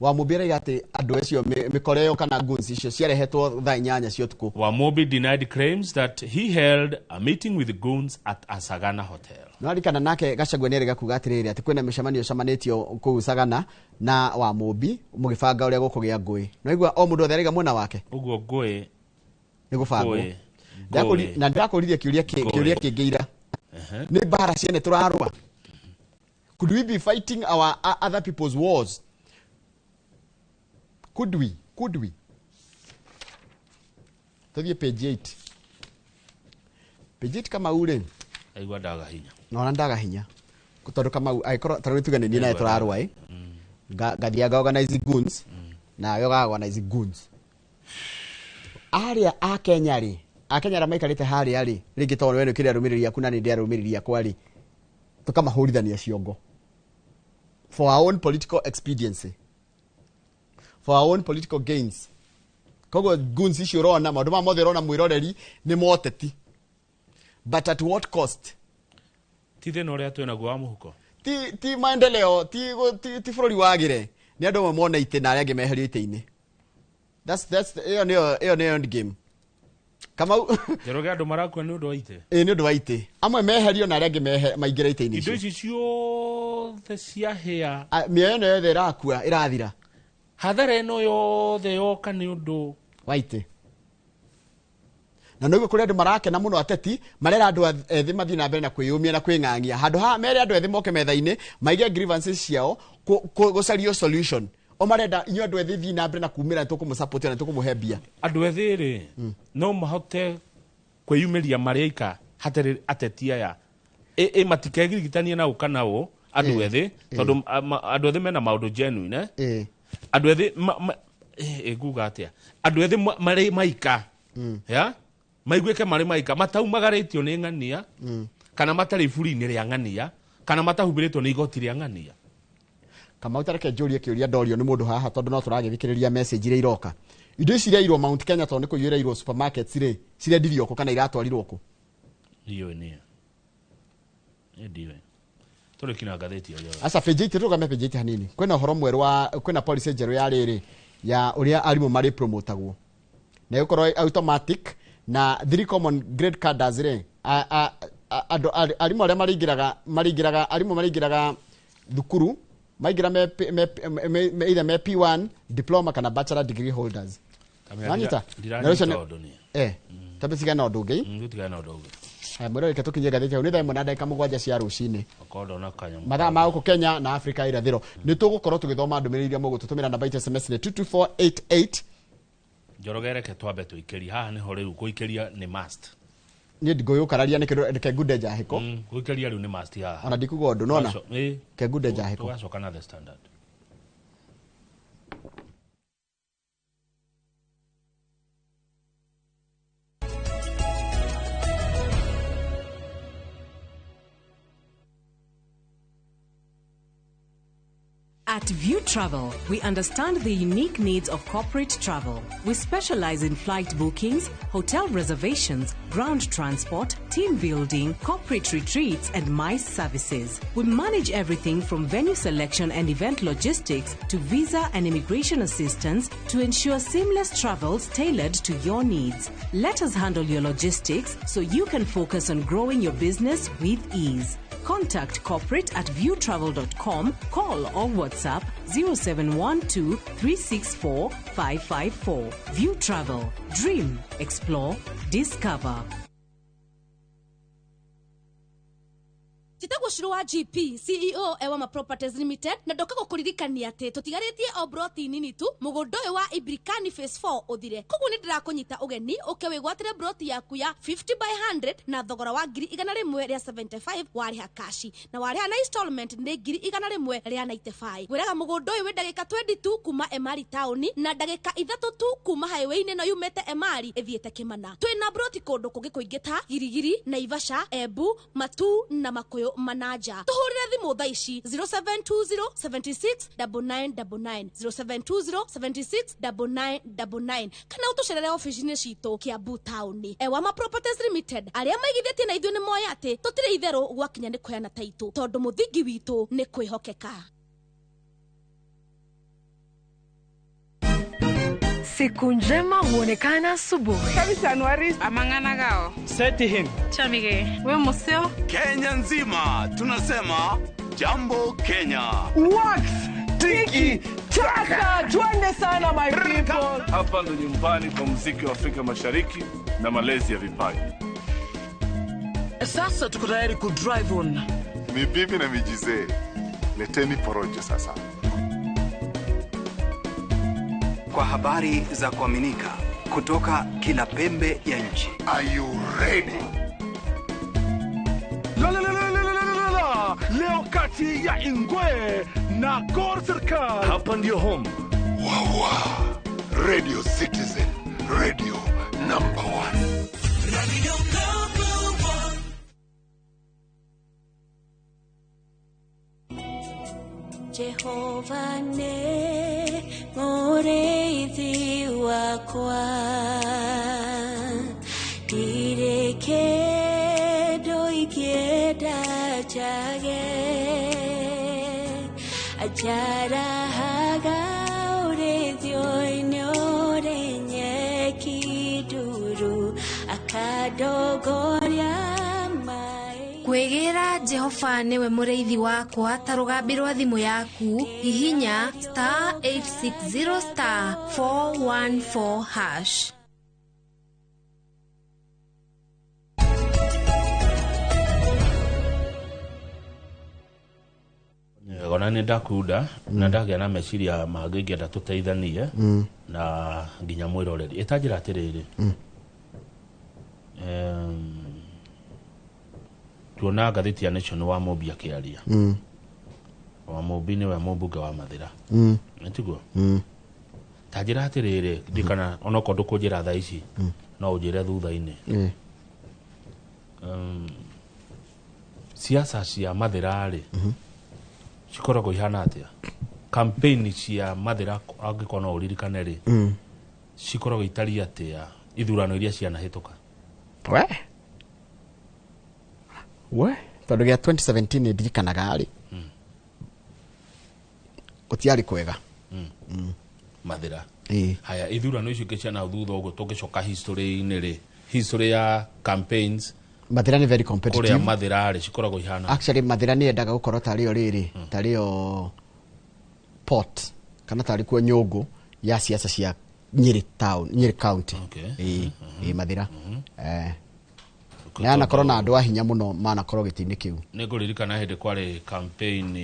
Wamũmbi araiga atĩ andũ acio mĩkora ĩyo kana goons icio ciarehetwo thaa 8 cia ũtukũ. Wamumbi denied claims that he held a meeting with goons at a Sagana hotel. No arikana nake Gachagua nĩ erĩga kuga atĩrĩrĩ, atĩ kwĩna mĩcemanio ĩcemanĩtio kũu Sagana na Wamũmbi mũgĩbanga ũrĩa gũkũgĩa ngũĩ. No igua o mũndũ othe araiga mwena wake. Ũguo ngũĩ Nĩ gũbangwo. Ngũĩ. Na ndĩrakũririe kĩũria Ngũĩ. kĩũria kĩngĩ ira. Nĩ mbara ciene tũrarũa? Could we be fighting our other people's wars? Could we? Tũthiĩ page 8, page 8, Kamau rĩ. Aigua ndaga hinya. Nona ndaga hinya tondũ Kamau angĩkorwo tarĩu tuge nĩ niĩ nawe tũrarũa ĩ, ngathiaga organize goons nawe ũgaga organize goons arĩa a Kenya rĩ, a Kenya arĩa maikarĩte harĩa rĩ, rĩngĩ tondũ we nĩ ũkĩrĩ arũmĩrĩri aku na nĩ ndĩ arũmĩrĩri akwa rĩ, tũkamahũrithania ciongo for our own political expediency, for our own political gains. Koguo goons icio ũrona, maũndũ maya mothe ũrona mwĩroreri, nĩ moteti, but at what cost? Ti thĩna ũrĩa twĩnaguo wa mũhuko. Ti maendeleo, ti bũrũri wagĩre, nĩ andũ amwe mone itĩ na arĩa angĩ meherio itĩ-inĩ. That's ĩyo nĩyo end game, Kamau. Njoroge, andũ marakua nĩ ũndũ wa itĩ. Ĩ, nĩ ũndũ wa itĩ, amwe meherio na arĩa angĩ maingĩre itĩ-inĩ Indo icio. Ici ciothe ciahĩa. Ah, mĩoyo ĩno yothe ĩrakua, ĩrathira. Hathara ĩno yothe yoka nĩ ũndũ wa itĩ. Na noguo kũrĩ andũ marakena mũno, ateti marera andũ ethĩ mathiĩ na mbere na kwĩyũmia na kwĩng'ang'ia, handũ ha mere andũ ethĩ moke metha-inĩ maige grievances ciao, gũcario solution. O marenda inyuĩ andũ ethĩ thiĩ na mbere na kumĩra, nĩtũkũmũsupport na nĩtũkũmũhe mbia. Andũ ethĩ rĩ, no mahote kwĩyumĩria marĩ aika hatarĩ ateti aya ĩ matikegirigitanie na ũ kana ũ andũ ethĩ, tondũ andũ ethĩ mena maũndũ genuine, eh? Andũ ethĩ nguga atĩa, andũ ethĩ marĩ maika ya maiguĩke marĩ maika mataumagarĩtio nĩ ng'ania kana matarĩ iburi-inĩ rĩa ng'ania. Kana matahumbĩrĩtwo nĩ igoti rĩa ng'ania. Kamau tareke njũrie kĩũria ndorio nĩ mũndũ haha tondũ no tũragĩthikĩrĩria message iria iroka. Indo ici irairwo Mount Kenya tondũ nĩ kũiyũra supermarkets rĩ, cirendirio kũ kana iratwarirwo kũ? Ndiũĩ niĩ. Niĩ ndiũĩ. Tũrĩki na ngathĩti ĩyo. Aca page 8 tũrũgame page 8 hanini. Kwĩna ũhoro mwerũ wa kwĩna policy njerũ ya rĩrĩ ya ũrĩa arimũ marĩ promotagwo. Na ĩgũkorwo automatic na 3 common grade cadres rĩ, andũ arimũ arĩa marĩingĩraga arimũ marĩingĩraga thukuru maingĩra me either me P1 diploma kana bachelor degree holders. Nanyita? Ndiranyita ũndũ niĩ. Tambe cigana ũndũ ũngĩ. Gũtigana na ũndũ ũngĩ. Haya mwĩrore reke tũkinyie ngathĩti hau nĩ thaa 1:07 cia rũcinĩ. Okorwo ndona kanyamũ. Mathaa ma gũkũ Kenya na Afrika irathĩro. Nĩ tũgũkorwo tũgĩthoma ndũmĩrĩri iria mũgũtũtũmĩra namba itũ SMS nĩ 22488. Njoroge reke twambe tũikĩrie haha nĩho rĩu gũikĩria nĩ must. Niĩ ndigũyũkararia nĩkĩ reke ngunde njahĩko. Gũikĩria rĩu nĩ must haha. Ona ndikuga ũndũ nona. Reke ngunde njahĩko. Tũgacoka na The Standard. At View Travel, we understand the unique needs of corporate travel. We specialize in flight bookings, hotel reservations, ground transport, team building, corporate retreats, and MICE services. We manage everything from venue selection and event logistics to visa and immigration assistance to ensure seamless travels tailored to your needs. Let us handle your logistics so you can focus on growing your business with ease. Contact corporate at viewtravel.com, call or WhatsApp 0712 364 554. View Travel. Dream, explore, discover. Njĩtagwo Shiro wa GP CEO Ewama Properties Limited na ndoka gũkũririkania atĩ tũtigarĩtie o broti nini tu mũgũnda ũyũ wa Ibrikani Phase 4 ũthire. Koguo nĩ ndĩrakũnyita ũgeni ũke wĩgwatĩre broti yaku ya 50 by 100 na thogora wa 175 warĩha kashi na warĩha na installment nĩ 195. Ngwĩraga mũgũnda ũyũ wĩ ndagĩka 22 kuma Emari taũni na ndagĩka 3 tu kuma highway-inĩ ĩno yumĩte Emari ĩthiĩte Kĩmana. Twĩna broti kũndũ kũngĩ kũingĩ ta Girigiri, Naivasha, Embu, Matu na Makuyu Manaja. Tuhurire thimu thaa ici 0720 76 9999 0720 76 9999 kana utucerere ofici-inĩ citũ Kiambu taũni. Ewama Properties Limited arĩa maigithĩtie na ithuĩ nĩ moĩ atĩ tũtirĩ itherũ gwakinya nĩ kũheana taitũ tondũ mũthingi witũ nĩ kwĩhokeka. Siku njema huonekana asubuhi. Amanganagao. Seti him. Chamige. We museo. Kenya nzima tunasema jambo Kenya. Wax tiki taka twende sana my people. Hapa ndo nyumbani kwa muziki wa Afrika Mashariki na malezi ya vipaji. Sasa tuko tayari ku drive on. Mibibi na mijizee. Leteni porojo sasa. Kwa habari za kuaminika kutoka kila pembe ya nchi. Are you ready? La la la la la la la. Leo kati ya Ingwe na Gor Serikal. Hapa ndio home. Wawa. Radio Citizen, radio number 1. Radio number 1. Jehova ne mũrĩithi wakwa ndirĩ kĩndũ ingĩenda njage anjarahaga ũrĩithio-inĩ ũrĩ nyeki nduru akandongoria. Kwĩgĩra Jehova nĩwe mũrĩithi wakwa ta rũgambi rwa thimũ yaku hihinya star 860 star 414 hash. Ona nĩ ndakunda na ndagĩa na meciria mangĩ ingĩenda tũteithanie na nginya mwĩroreri ĩtanjĩra atĩrĩrĩ tuona ngathĩti ya Nation wa Mũmbi akĩaria. Wa Mũmbi nĩwe mũmbunge wa Mathĩra. Nĩtiguo? Ta njĩra atĩrĩrĩ ndikana onokorwo ndũkũnjĩra thaa ici no ũnjĩre thutha-inĩ. Siasa cia Mathira rĩ cikoragwo ihana atĩa? Campaign cia Mathira angĩkorwo no ũririkane rĩ, cikoragwo itariĩ atĩa ithurano iria cianahĩtũka? We tondũ gĩa 2017 nĩ ndirikanaga rĩ, gũtiarĩ kwega. Mathira. Ĩĩ. Haya, ithurano icio ingĩ cia nahau thutha ũguo tũngĩcoka history-inĩ rĩ, history ya campaigns Mathira nĩ very kũrĩa competitive. Mathira rĩ cikoragwo ihana? Actually Mathira nĩ yendaga gũkorwo tarĩ yo rĩrĩ, tarĩ yo port kana tarĩ kuo nyũngũ ya siasa cia Nyeri town, Nyeri county. Ĩĩ, ĩĩ, Mathira. Na anakorwo na andũ a hinya mũno manakorwo gĩtĩ-inĩ kĩu. Nĩ ngũririkana hĩndĩ kwarĩ campaign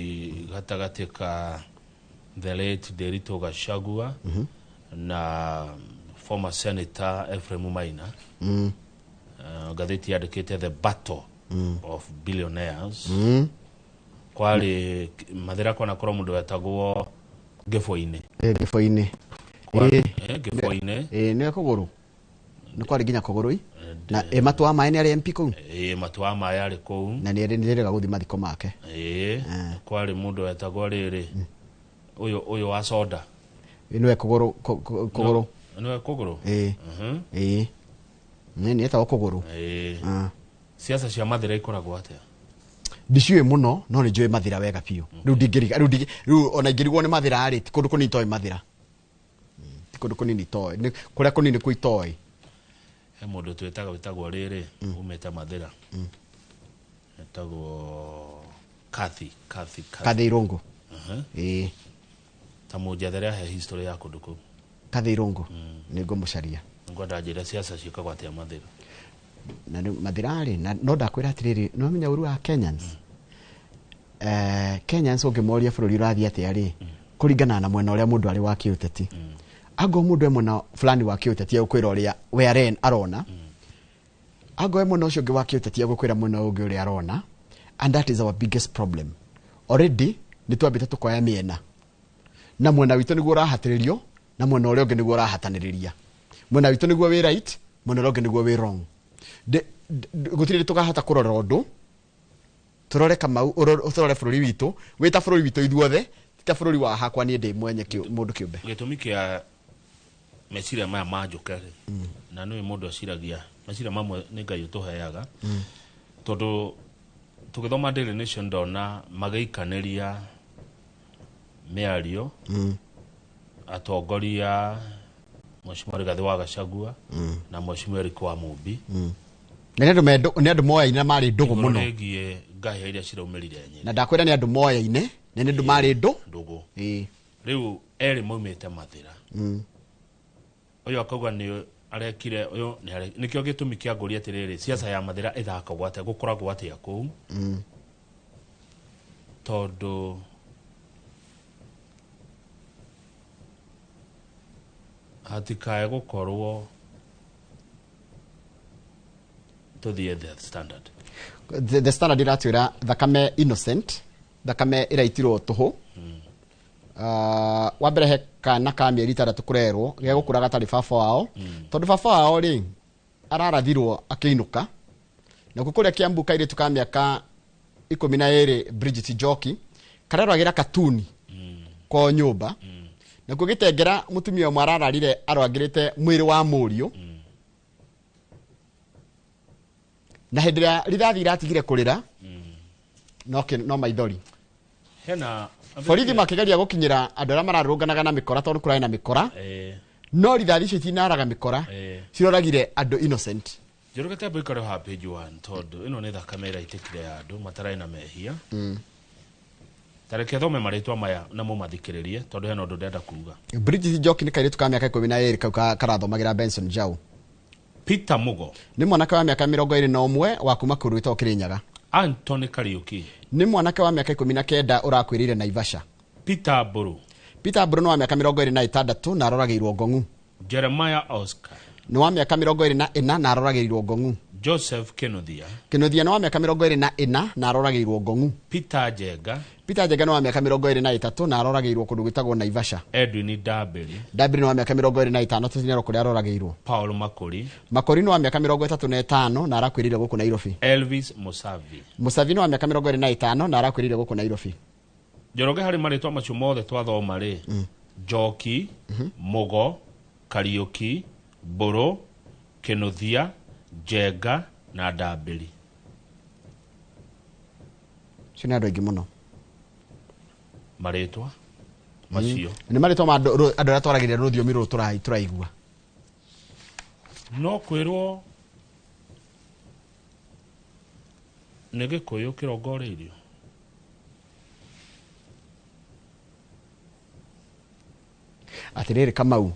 gatagatĩ ka the late Nderitu Gachagua na former senator Ephraim Maina. Ngathĩti yandĩkĩte the battle of billionaires. Kwarĩ Mathira kwanakorwo mũndũ wetagwo Gĩbũinĩ. Ĩĩ, Gĩbũinĩ. Gĩbũinĩ. Ĩĩ, nĩwe Kũgũrũ. Nĩ kwarĩ nginya Kũgũrũ na ĩ Matu wa Maĩ nĩ arĩ MP kũu. Ĩĩ, Matu wa Maĩ arĩ kũu. Na nĩ nĩrĩga gũthiĩ mathiko make. Ĩĩ, kwarĩ mũndũ wetagwo rĩrĩ, ũyũ wa soda. Ĩĩ, nĩwe Kũgũrũ, Kũgũrũ. Nĩwe Kũgũrũ. Ĩĩ. Ĩĩ. Nĩ etagwo Kũgũrũ. Ĩĩ. Siasa cia Mathira ikoragwo atĩa? Ndiciũĩ mũno no nĩ njũĩ Mathira wega biũ. Rĩu ndingĩriga, rĩu ona ingĩrigwo nĩ Mathira rĩ, ti kũndũ kũnini toĩ Mathira. Ti kũndũ kũnini toĩ. Nĩ kũrĩa kũnini kuo itoĩ. He mũndũ twĩtaga wĩtagwo rĩrĩ, umĩte Mathira. Etagwo Kathy, Kathy, Kathy. Kathy Irũngũ. Ĩĩ. Ta mũnjethere ahe history ya kũndũ kũu. Kathy Irũngũ. Nĩ ngũmũcaria. Ngwenda njĩre siasa ciĩkagwo atĩa Mathira. Na rĩu Mathira rĩ, na no ndakwĩra atĩrĩrĩ, nĩ wamenya ũru wa Kenyans? Kenyans ũngĩmoria bũrũri ũrathiĩ atĩa rĩ, kũringana na mwena ũrĩa mũndũ arĩ wa kĩũteti. Angorwo mũndũ e mwena fulani wa kĩũteti egũkwĩra ũrĩa we arona. Angorwo e mwena ũcio ũngĩ wa kĩũteti egũkwĩra mwena ũngĩ ũrĩa arona. And that is our biggest problem. Already nĩ twambĩte tũkoya mĩena. Na mwena witũ nĩguo ũrahatĩrĩrio, na mwena ũrĩa ũngĩ nĩguo ũrahatanĩrĩria. Mwena witũ nĩguo wĩ right, mwena ũrĩa ũngĩ nĩguo wĩ wrong. Gũtirĩ hĩndĩ tũkahota kũrora ũndũ, tũrore Kamau, tũrore bũrũri witũ, wĩ ta bũrũri witũ ithuothe, ti ta bũrũri wa hakwa niĩ ndĩ mwenye mũndũ kĩũmbe. Gĩtũmi kĩa meciria maya manjũke rĩ, na nĩũĩ mũndũ eciragia, meciria mamwe nĩ Ngai ũtũheaga, tondũ tũgĩthoma Daily Nation ndona magĩikanĩria mĩario, atongoria Mheshimiwa Rigathĩ wa Gachagua na Mheshimiwa Eric wa Mumbi. Na nĩ andũ moyaine na marĩ ndũgũ Igũrũ mũno. rĩgiĩ ngahĩha iria ciraumĩrire Nyĩrĩ. Na ndakwĩra nĩ andũ moyaine, na nĩ andũ marĩ ndũgũ. Ĩĩ. Rĩu erĩ maumĩte Mathira. Ũyũ akauga nĩ arekire, ũyũ nĩ nĩkĩo gĩtũmi kĩa ngũria atĩrĩrĩ, siasa ya Mathira ĩthakagwo atĩa, gũkoragwo atĩa kũu? Tondũ hatikae gũkorwo tũthiĩ The Standard. The Standard iratwĩra thakame innocent, thakame ĩraitirwo tũhũ. Wa mbere he kana ka mĩeri 6 kũrerwo gegũkũra gatarĩ baba wao. Tondũ baba wao rĩ ararathirwo akĩinũka. Nakuo kũrĩa Kiambu kairĩtu ka mĩaka 12 Bridget Njoki kararwagĩra katuni kwao nyũmba. Nakuo gĩtengera mũtumia ũmwe arararire arwagĩrĩte mwĩrĩ wa mũriũ. Na hĩndĩ ĩrĩa rithathi iratigire kũrĩra, no maithori. Hena borithi makĩgeria gũkinyĩra andũ arĩa mararũnganaga na mĩkora tondũ kũrarĩ na mĩkora. No rithathi icio itinaraga mĩkora, ciroragire andũ innocent. Njoroge tambo ikare haha page 1 tondũ ĩno nĩ thakame ĩraitĩkire ya andũ matarĩ na mehia. Tareke thome marĩtwa maya na mũmathikĩrĩrie tondũ hena ũndũ ndĩrenda kuga. Bridget Njoki nĩ kairĩtu ka mĩaka 12 kau karathomagĩra Benson Jau. Peter Mugo nĩ mwanake wa mĩaka 21 wa kuma kũndũ gwĩtagwo Kĩrĩnyaga. Anthony Kariuki nĩ mwanake wa mĩaka 19 ũrakuĩrĩire Naivasha. Peter Mburu. Peter Mburu nĩ wa mĩaka 26 na aroragĩirwo Ngong'u. Jeremiah Oscar nĩ wa mĩaka 24 na aroragĩirwo Ngong'u. Joseph Kinuthia. Kinuthia nĩ wa mĩaka 24 na aroragĩirwo Ngong'u. Peter Njenga. Peter Njenga nĩ wa mĩaka 23 na aroragĩirwo kũndũ gwĩtagwo Naivasha. Edwin Ndambĩri. Ndambĩri nĩ wa mĩaka 25 tũtinero kũrĩa aroragĩirwo. Paul Makori. Makori nĩ wa mĩaka 35 na arakuĩrĩire gũkũ Nairobi. Elvis Musavi. Musavi nĩ wa mĩaka 25 na arakuĩrĩire gũkũ Nairobi. Njoroge harĩ marĩtwa macio mothe twathoma rĩ, Njoki, Mugo, Kariuki, Mbũrũ, Kinuthia, Njenga na Ndambĩri. Cio nĩ andũ aingĩ mũno. Marĩtwa macio nĩ marĩtwa ma andũ arĩa twaragĩria rũthiomi rũrũ tũraigua. No kwĩrwo nĩ Gĩkũyũ kĩrongoreirio. Atĩrĩrĩ Kamau,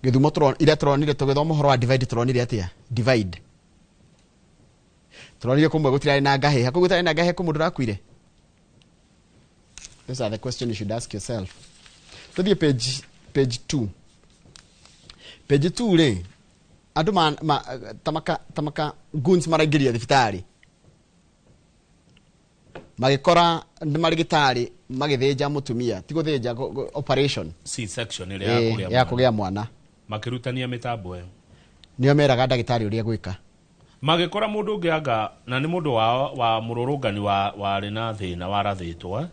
Gĩthumo ira tũronire tũgĩthoma ũhoro wa divide, tũronire atĩa? Divide tũronire kũmwe gũtirarĩ na ngahĩha, kũu gũtarĩ na ngahĩha kũ mũndũ ũrakuire? Those are the questions you should ask yourself. Tũthiĩ page 2. Page 2 rĩ, andũ tamaka goons maraingĩria thibitarĩ, magĩkora nĩ marĩgĩtarĩ magĩthĩnja mũtumia, ti gũthĩnja, operation C-section ĩrĩa ya kũgĩa mwana, makĩrutania mĩtambo ĩyo. Nĩo meraga ndagĩtarĩ ũrĩa gwĩka. Magĩkora mũndũ ũngĩ anga na nĩ mũndũ wa mũrũrũngani warĩ na thĩna warathĩtwo,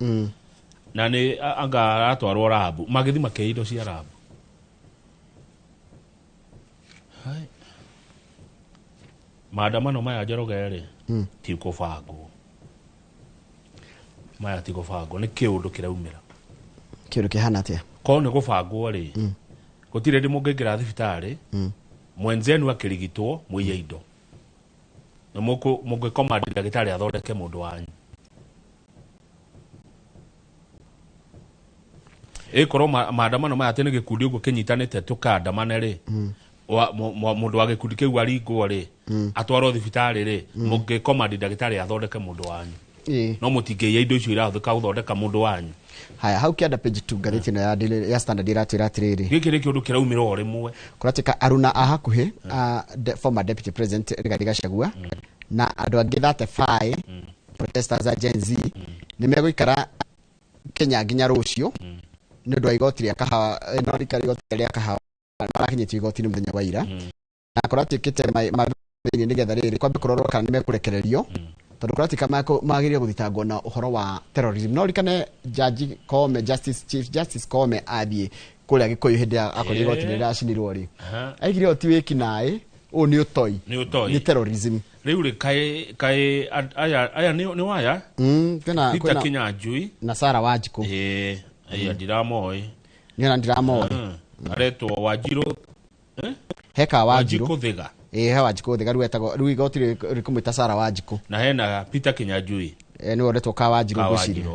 na nĩ anga aratwarwo rabu, magĩthiĩ makĩiya indo cia rabu. Maandamano maya Njoroge rĩ, ti kũbangwo. Maya ti kũbangwo, nĩ kĩũndũ kĩraumĩra. Kĩũndũ kĩhana atĩa? Korwo nĩ gũbangwo rĩ, gũtirĩ hĩndĩ mũngĩingĩra thibitarĩ, mwenzenu akĩrigitwo mũiye indo. Na mũngĩkoma ndagĩtarĩ athondeke mũndũ wanyu. Ĩkorwo maandamano maya atĩ nĩ gĩkundi ũguo kĩnyitanĩte tũkandamane rĩ, mũndũ wa gĩkundi kĩu aringwo rĩ, atwarwo thibitarĩ rĩ, mũngĩkoma ndagĩtarĩ athondeke mũndũ wanyu. No mũtingĩiya indo icio irahũthĩka gũthondeka mũndũ wanyu. Haya, hau kĩanda page 2 ngathĩti ĩno ya Standard ĩratwĩra atĩrĩrĩ, gĩkĩ nĩ kĩũndũ kĩraumĩra o rĩmwe. Kũratuĩka aruna a hakuhĩ former deputy president Rigathi Gachagua na andũ angĩ 35 protesters a Gen Z nĩ megũikara Kenya nginya rũciũ nĩ ũndũ wa igoti rĩa kahawa, no rika igoti rĩa kahawa marakinyĩtio igoti-inĩ mũthenya wa ira, na kũratuĩkĩte thĩinĩ nĩgetha rĩrĩ kwambe kũrorwo kana nĩ mekũrekererio, tondũ kũratuĩka magĩrĩire gũthitangwo na ũhoro wa terrorism. No ririkane Jaji Koome, Justice Chief Justice Koome athiĩ kũrĩa Gĩkũyũ hĩndĩ ya akorire igoti-inĩ rĩrĩa acinirwo rĩ, aigire ũyũ ti wĩkinaĩ, ũyũ nĩ ũtoi, nĩ terrorism. Rĩu rĩ kaĩ aya nĩ waya Peter Kinyanjui na Sarah Wanjikũ. Aya ndiramoĩ. Niĩ ona ndiramoĩ. Aretwo Wanjirũ, heka Wanjirũ Thiga. He Wanjikũ Thiga, rĩu etagwo, rĩu igoti rĩkũmwĩta Sarah Wanjikũ. Na hena Peter Kinyanjui. Nĩwe ũretwo ka Wanjirũ ngwĩciria.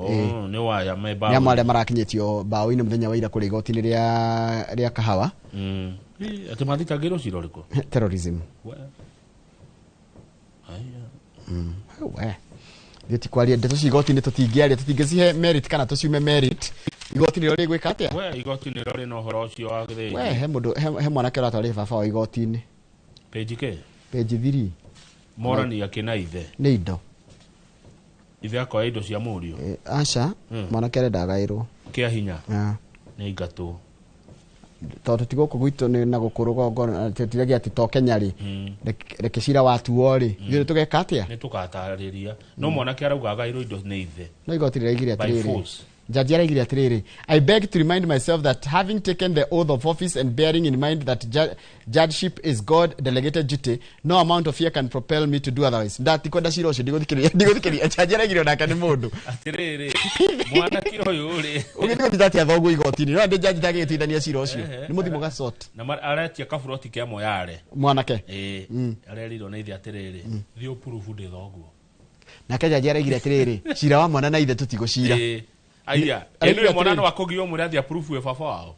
Nĩ waya me mbaũ. Nĩ amwe arĩa marakinyĩtio mbaũ-inĩ mũthenya wa ira kũrĩa igoti-inĩ rĩa kahawa. Atĩ mathitangĩirwo cira ũrĩkũ? Terrorism. We ithuĩ ti kwaria ndeto cia igoti-inĩ, tũtingĩaria, tũtingĩcihe merit kana tũciume merit. Igoti nĩrĩo rĩgwĩka atĩa? We igoti nĩrĩo rĩna ũhoro ũcio wa gĩthĩnji. We he mũndũ, he mwanake ũratwarire baba wao igoti-inĩ. Page kĩ? Page 3. Morani akĩna ithe. Nĩ indo. Ithe akoya indo cia mũriũ. Aca, mwanake arenda agaĩrwo. Kĩa hinya. Nĩ aingatwo. Tondũ ti gũkũ gwitũ nĩ na gũkũ rũgongo, tũtiragia atĩ to Kenya rĩ, reke cira watuo rĩ, ithuĩ tũgeka atĩa? Nĩ tũgatarĩria. No mwanake arauga agaĩrwo indo nĩ ithe. No igoti rĩraigire atĩrĩrĩ, Jaji araigire atĩrĩrĩ, I beg to remind myself that having taken the oath of office and bearing in mind that judgeship is God delegated duty, no amount of fear can propel me to do otherwise. Ndatikwenda cira ũcio, ndigũthikĩrĩria. Jaji araigire onake nĩ mũndũ. Atĩrĩrĩ, mwanake ũyũ rĩ, ũgĩthiĩ gũthita atĩa thoguo igoti-inĩ? No ndĩ jaji ndangĩgĩtuithania cira ũcio. Nĩ mũthimo gacot. Na aretia kaburoti kĩa Moyale. Mwanake. Arerirwo nĩ ithe atĩrĩrĩ, thiĩ ũpurubu ndĩ thoguo. Nake jaji araigire atĩrĩrĩ, cira wa mwana na ithe tũtigũcira. Aya, ĩno mwana no akũgio mwĩre athiĩ approve baba wao.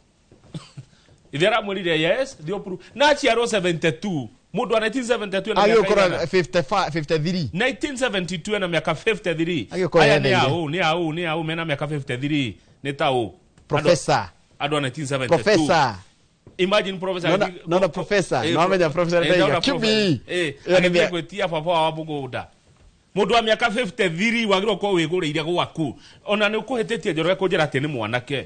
Ithe aramwĩrire yes, thiĩ approve. Na aciarwo 72. Mũndũ wa 1972 ena mĩaka agĩũkora 53. 1972 ena mĩaka 53. Aya nĩ aũ, nĩ aũ, nĩ aũ mena mĩaka 53 nĩ ta ũ. Professor. Andũ a 1972. Professor. Imagine professor. Nona professor, no amenya professor ndaiga QBE. Ĩyo nĩ gwĩtia baba wa mũgũnda. Mũndũ wa mĩaka 53 wagĩrĩirwo gũkorwo wĩgũrĩire gwaku. Ona nĩ ũkũhĩtĩtie Njoroge kũnjĩra atĩ nĩ mwanake.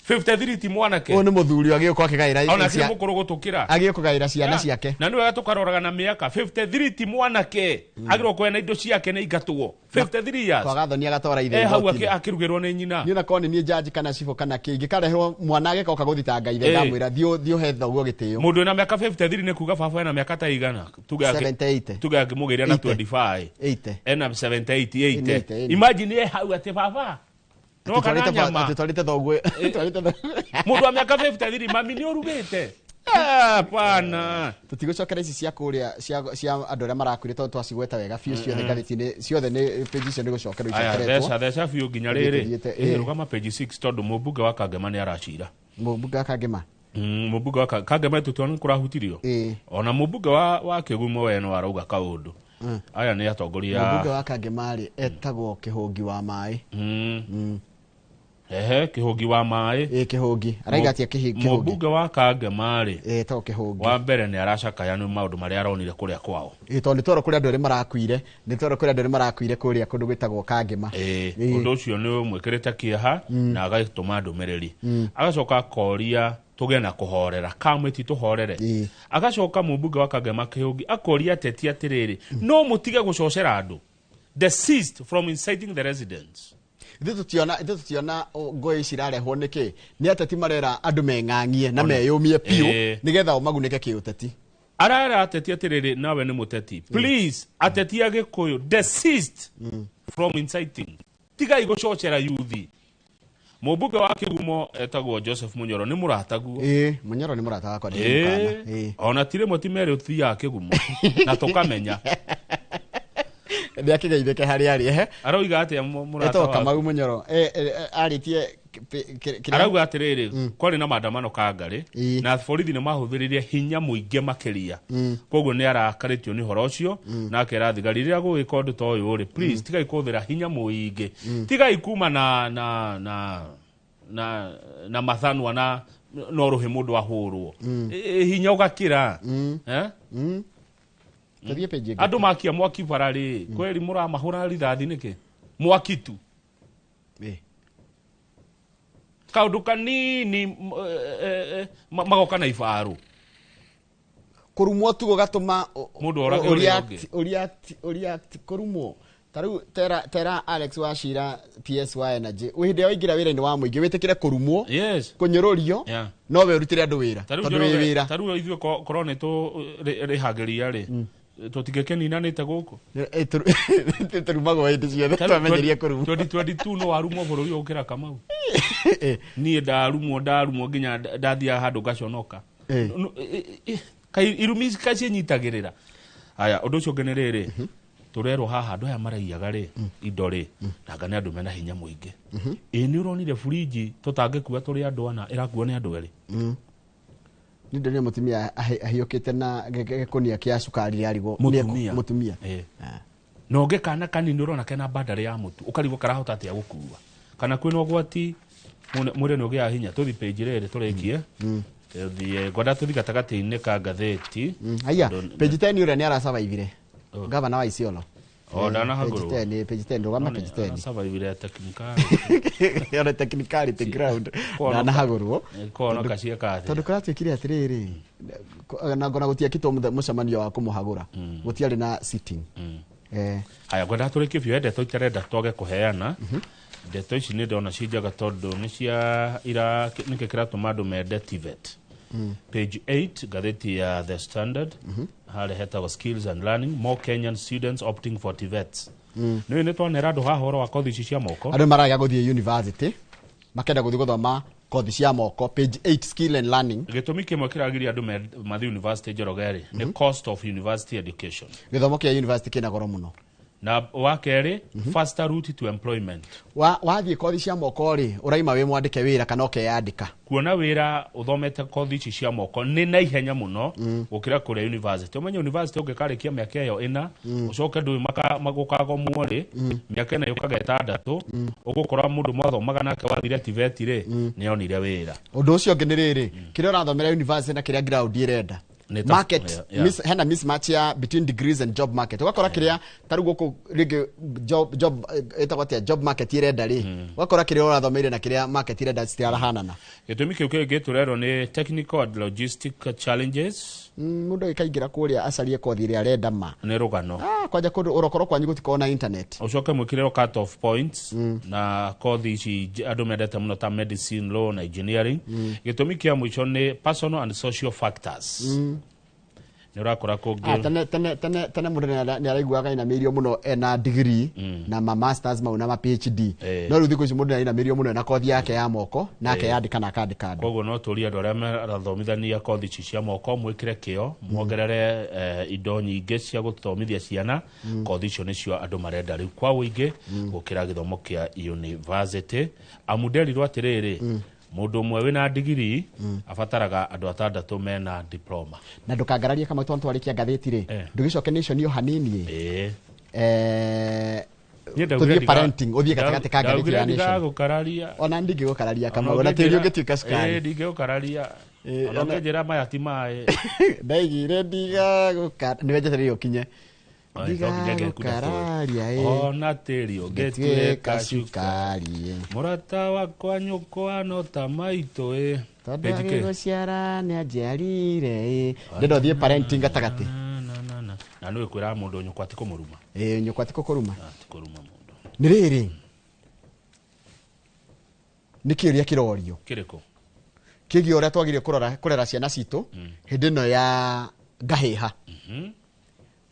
53 ti mwanake. Ũyũ nĩ mũthuri agĩũka akĩgaĩra. Ona ti mũkũrũ gũtũkĩra. Agĩũka kũgaĩra ciana ciake. Na nĩ wega tũkaroraga na mĩaka 53 ti mwanake. Agĩrĩirwo kuoya na indo ciake nĩ ingatwo. 53 years. Kwaga thoni agatwara ithe. Hau akĩrugĩrwo nĩ nyina. Niĩ onakorwo nĩ niĩ judge kana cibũ kana kĩ ingĩkareherwo mwana agĩkoka gũthitanga ithe ndamwĩra thiĩ ũhe thoguo gĩtĩo. Mũndũ wĩna mĩaka 53 nĩ kuga baba ena mĩaka ta igana. Tuge 78. Tuge akĩmũgĩria na 25. 80. Ena 78 80. Imagine hau atĩ baba. No kana nyama. Atũtwarĩte thoguo. Mũndũ wa mĩaka 53 mami nĩ ũrugĩte. Hapana. Tũtigũcokera ici cia kũrĩa cia andũ arĩa marakuire tondũ twacigweta wega biũ ciothe ngathĩti-inĩ ciothe nĩ page icio nĩ gũcokerwo icokeretwo. Theca biũ nginya rĩrĩ. Rũgama page 6 tondũ mũmbunge wa Kangema nĩ aracira. Mũmbunge wa Kangema? Mũmbunge wa Kangema tũtiona nĩ kũrahutirio. Ona mũmbunge wa Kĩgumo we no arauga kaũndũ. Aya nĩ atongoria. Mũmbunge wa Kangema rĩ etagwo Kĩhũngi wa maĩ. Ehe, Kĩhũngi wa maĩ. Kĩhũngi. Araiga atĩa Kĩhũngi? Mũmbunge wa Kangema rĩ. Etagwo Kĩhũngi. Wa mbere nĩ aracakaya nĩ maũndũ marĩa aronire kũrĩa kwao. Tondũ nĩ twarwo kũrĩa andũ arĩa marakuire, nĩ twarwo kũrĩa andũ arĩa marakuire kũrĩa kũndũ gwĩtagwo Kangema. Ũndũ ũcio nĩ ũmwĩkĩrĩte kĩeha na agatũma ndũmĩrĩri. Agacoka akoria tũgĩe na kũhorera, kamwe ti tũhorere. Agacoka mũmbunge wa Kangema Kĩhũngi akoria ateti atĩrĩrĩ, no mũtige gũcocera andũ. Desist from inciting the residents. Ithuĩ tũtiona ngũĩ ici irarehwo nĩkĩ? Nĩ ateti marera andũ meng'ang'ie na meyũmie biũ nĩgetha o magunĩke kĩũteti. Arera ateti atĩrĩrĩ, nawe nĩ mũteti. Please, ateti a Gĩkũyũ, desist from inciting. Tigai gũcocera yuthi. Mũmbunge wa Kĩgumo etagwo Joseph Munyoro nĩ mũrataguo. Munyoro nĩ mũrata wakwa ndĩmũkana. Ona ti rĩmwe ti merĩ ũthiaga Kĩgumo na tũkamenya. Nĩ akĩgeithĩke harĩa arĩ ehe. Arauga atĩa mũrata Etagwo waku? Kamau Munyoro. Arĩtie arauga atĩrĩrĩ, kwarĩ na maandamano Kangarĩ na borithi nĩ mahũthĩrire hinya mũingĩ makĩria. Koguo nĩ arakarĩtio nĩ ũhoro ũcio na akera thigari rĩrĩa gũgĩka ũndũ ta ũyũ rĩ, please tigai kũhũthĩra hinya mũingĩ. Tigai kuma na na na na na mathanwa na no rũhĩ mũndũ ahũrwo. Hinya ũgakĩra. Andũ makia mwaki bara rĩ, kweri mũramahũra rithathi nĩkĩ? Mwaki tu. Kaũndũ kanini magoka na ibaru. Kũrumwo tu gũgatũma mũndũ orage ũrĩa ũngĩ. Ũreact kũrumwo. Ta rĩu tera Alex Wachira PS wa Energy. Hĩndĩ ĩrĩa waingĩra wĩra-inĩ wa mũingĩ wĩtĩkĩre kũrumwo, kũnyũrũrio, no we ũrutĩre andũ wĩra tondũ wĩ wĩra. Ta rĩu ithuĩ korwo nĩ tũrĩhagĩria rĩ, tũtingĩkĩninanĩte gũkũ. Tũrumagwo hĩndĩ ciothe twamenyeria kũrumwo. 2022 no warumwo bũrũri ũkĩra Kamau. Niĩ ndarumwo nginya ndathiaga handũ ngaconoka. Irumi ici kaciĩnyitagĩrĩra. Aya, ũndũ ũcio ũngĩ nĩ rĩrĩ, tũrerwo haha andũ aya maraiyaga rĩ, indo rĩ, nanga nĩ andũ mena hinya mũingĩ. Ĩ nĩ ũronire burinji tũtangĩkua tũrĩ andũ ana ĩrakuo nĩ andũ erĩ. Nĩ ndonire mũtumia ahiũkĩte na gĩkũnia kĩa cukari arigwo. Mũtumia. Na ũngĩ kana kanini ũrona kena bandari ya mũtu ũkarigwo karahota atĩa gũkua. Kana kwĩna ũgwati mwĩrĩ nĩ ũgĩaga hinya. Tũthi page rĩrĩ tũrĩkie. Tũthiĩ ngwenda tũthi gatagatĩ-inĩ ka ngathĩti. Haya, page 10 ũrĩa nĩ arasurvivire. Gavana wa Isiolo. Ndanahagũrwo. Page 10, rũgama page 10. Arasurvivire technicality. Ona technicality ground. Ndanahagũrwo. Kono kaciĩka atĩa? Tondũ kũratuĩkire atĩrĩrĩ, na ngona gũtiekĩtwo mũcemanio wa kũmũhagũra. Gũtiarĩ na sitting. Haya, ngwenda tũrĩkie biũ ndeto itarenda twage kũheana. Ndeto ici nĩ ndona ci njega tondũ nĩ cia ira nĩkĩ kĩratũma andũ mende TVET. Page 8 ngathĩti ya The Standard harĩa hetagwo Skills and Learning, more Kenyan students opting for TVETs. Nĩ nĩ twanera andũ haha ũhoro wa kothi ici cia moko. Andũ maraga gũthiĩ university makenda gũthiĩ gũthoma kothi cia moko. Page 8 Skill and Learning. Gĩtũmi kĩmwe kĩragiria andũ mathiĩ university Njoroge rĩ, nĩ cost of university education. Gĩthomo kĩa university kĩna goro mũno. Na wa kerĩ, faster route to employment. Wathiĩ kothi cia moko rĩ, ũraima wĩ mwandĩke wĩra kana ũkeyandĩka. Kuona wĩra ũthomete kothi ici cia moko nĩ na ihenya mũno gũkĩra kũrĩa university. Ũmenye university ũngĩkarĩkia mĩaka ĩyo 4, ũcoke ndũĩ gũkagomwo rĩ, mĩaka 4 yũkaga 6, ũgũkora mũndũ mwathomaga nake wathire TVET rĩ, nĩonire wĩra. Ũndũ ũcio ũngĩ nĩ rĩrĩ, kĩrĩa ũrathomera university na kĩrĩa ground ĩrenda. Market hena mismatch ya between degrees and job market. Ũgakora kĩrĩa ta rĩu gũkũ rĩngĩ job ĩtagwo atĩa, job market ĩrenda rĩ, ũgakora kĩrĩa ũrathomeire na kĩrĩa market ĩrenda citirahanana. Gĩtũmi kĩu kĩngĩ tũrerwo nĩ technical and logistic challenges. Mũndũ agĩkaingĩra kũrĩa acarie kothi ĩrĩa arenda ma. Nĩ rũgano. Kwanja kũndũ ũrokorwo kwanyu gũtikoragwo na internet. Ũcoke mwĩkĩrĩrwo cut off points na kothi ici andũ mendete mũno ta medicine, law na engineering. Gĩtũmi kĩa mũico nĩ personal and social factors. Nĩ ũrakora kũngĩ. Tene mũndũ nĩ araiguaga ainamĩirio mũno ena degree na ma masters mau na ma PhD. No rĩu thikũ ici mũndũ nĩ ainamĩirio mũno ena kothi yake ya moko na akeyandĩka na akandĩka andũ. Koguo no tũrie andũ arĩa marathomithania kothi ici cia moko mwĩkĩre kĩo, muongerere indo nyingĩ cia gũthomithia ciana. Kothi icio nĩcio andũ marenda rĩu kwa ũingĩ gũkĩra gĩthomo kĩa university. Amu nderirwo atĩrĩrĩ, mũndũ ũmwe wĩna degree abataraga andũ 6 mena diploma. Na ndũkangararie kama tondũ twarĩkia ngathĩti rĩ, ndũgĩcoke nation yo hanini. Tũthiĩ parenting, ũthiĩ gatagatĩ ka ngathĩti ya nation. Ndagũkararia. Ona ndingĩgũkararia kama, ona tĩri ũngĩtuĩka cukari. Ndingĩgũkararia. Ona ũngĩnjĩra maya ti maĩ. Ndaigire ndigagũkararia. Nĩ wenjetereire ũkinye. Ndigagũkararia. Ona tĩri ũngĩtuĩka cukari. Mũrata wakwa nyũkwa no ta maitũ. Tondũ agĩgũciara nĩ anjiarire. Ndĩrenda ũthiĩ parenting gatagatĩ. Na nĩ kwĩra mũndũ nyũkwa ti kũmũruma. Nyũkwa ti kũkũruma. Ti kũruma mũndũ. Nĩ rĩrĩ, nĩ kĩũria kĩrorio. Kĩrĩkũ? Kĩgiĩ ũrĩa twagĩrĩire kũrera ciana citũ hĩndĩ ĩno ya ngahĩha.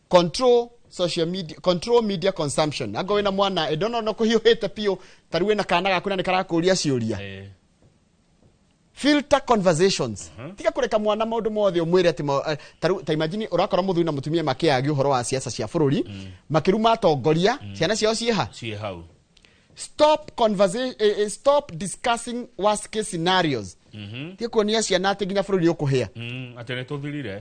Control social media, control media consumption. Ango wĩna mwana ĩndona no kũhiũhĩte biũ, ta rĩu wĩna kana gaku na nĩ karakũria ciũria. Filter conversations. Tiga kũreka mwana maũndũ mothe ũmwĩre atĩ ta imagine ũrakora mũthuri na mũtumia makĩagia ũhoro wa siasa cia bũrũri, makĩruma atongoria, ciana ciao ciĩ ha? Ciĩ hau. Stop conversation, stop discussing worst case scenarios. Tiga kuonia ciana atĩ nginya bũrũri ũkũhĩa. Atĩ nĩ tũthirire.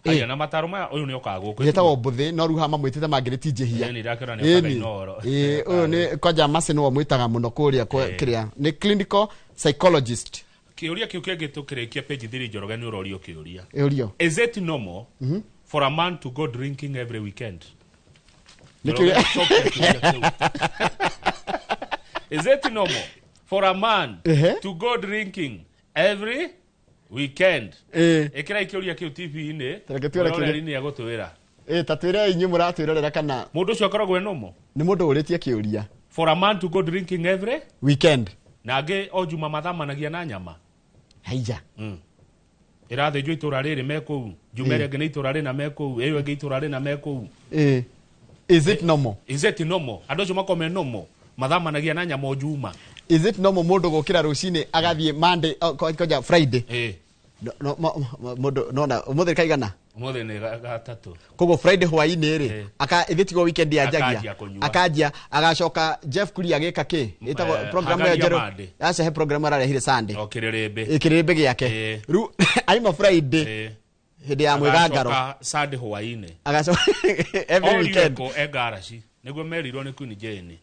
Haya na mataro maya ũyũ nĩ okaga gũkũ. Yetagwo Mbũthĩ no rĩu haha mamwĩtĩte mangĩrĩ njĩhia. Nĩ ndakĩona nĩ okaga Inooro. Ũyũ nĩ kwanja Mercy nĩwe ũmwĩtaga mũno kũrĩa kĩrĩa. Nĩ clinical psychologist. Kĩũria kĩu kĩngĩ tũkĩrĩkia page 3 Njoroge nĩ ũrorio kĩũria. Ĩũrio. Is it normal for a man to go drinking every weekend? Nĩ kĩũria. Is it normal for a man to go drinking every weekend? Ĩkĩra kĩũria kĩu TV-inĩ. Mũroreri nĩ egũtwĩra. Ta twĩre inyuĩ mũratwĩrorera kana mũndũ ũcio akoragwo e normal? Nĩ mũndũ ũrĩtie kĩũria. For a man to go drinking every weekend. Na angĩ o juma mathamanagia na nyama. Haija. Ĩrathĩnjwo itũra rĩrĩ me kũu, juma ĩrĩa ĩngĩ nĩ itũra rĩna me kũu, ĩyo ĩngĩ itũra rĩna me kũu. Is it normal? Is it normal? Andũ acio makoragwo me normal. Mathamanagia na nyama o juma. Is it normal mũndũ gũkĩra rũcinĩ agathiĩ Monday, koja Friday? No mũndũ nona ũmũthĩ kaigana? Ũmũthĩ nĩ gatatũ. Koguo Friday hwaĩ-inĩ rĩ, aka ithe tigo weekend yanjagia. Akanjia agacoka Jeff Kuria agĩka kĩ? Ĩtagwo program ya njerũ. Aca he program ararehire Sunday. O kĩrĩrĩmbĩ. Kĩrĩrĩmbĩ gĩake. Rĩu aima Friday hĩndĩ ya mwĩgangaro. Agacoka Sunday hwaĩ-inĩ. Agacoka every weekend. Orio e ngaraci nĩguo merirwo nĩ Queen Jane.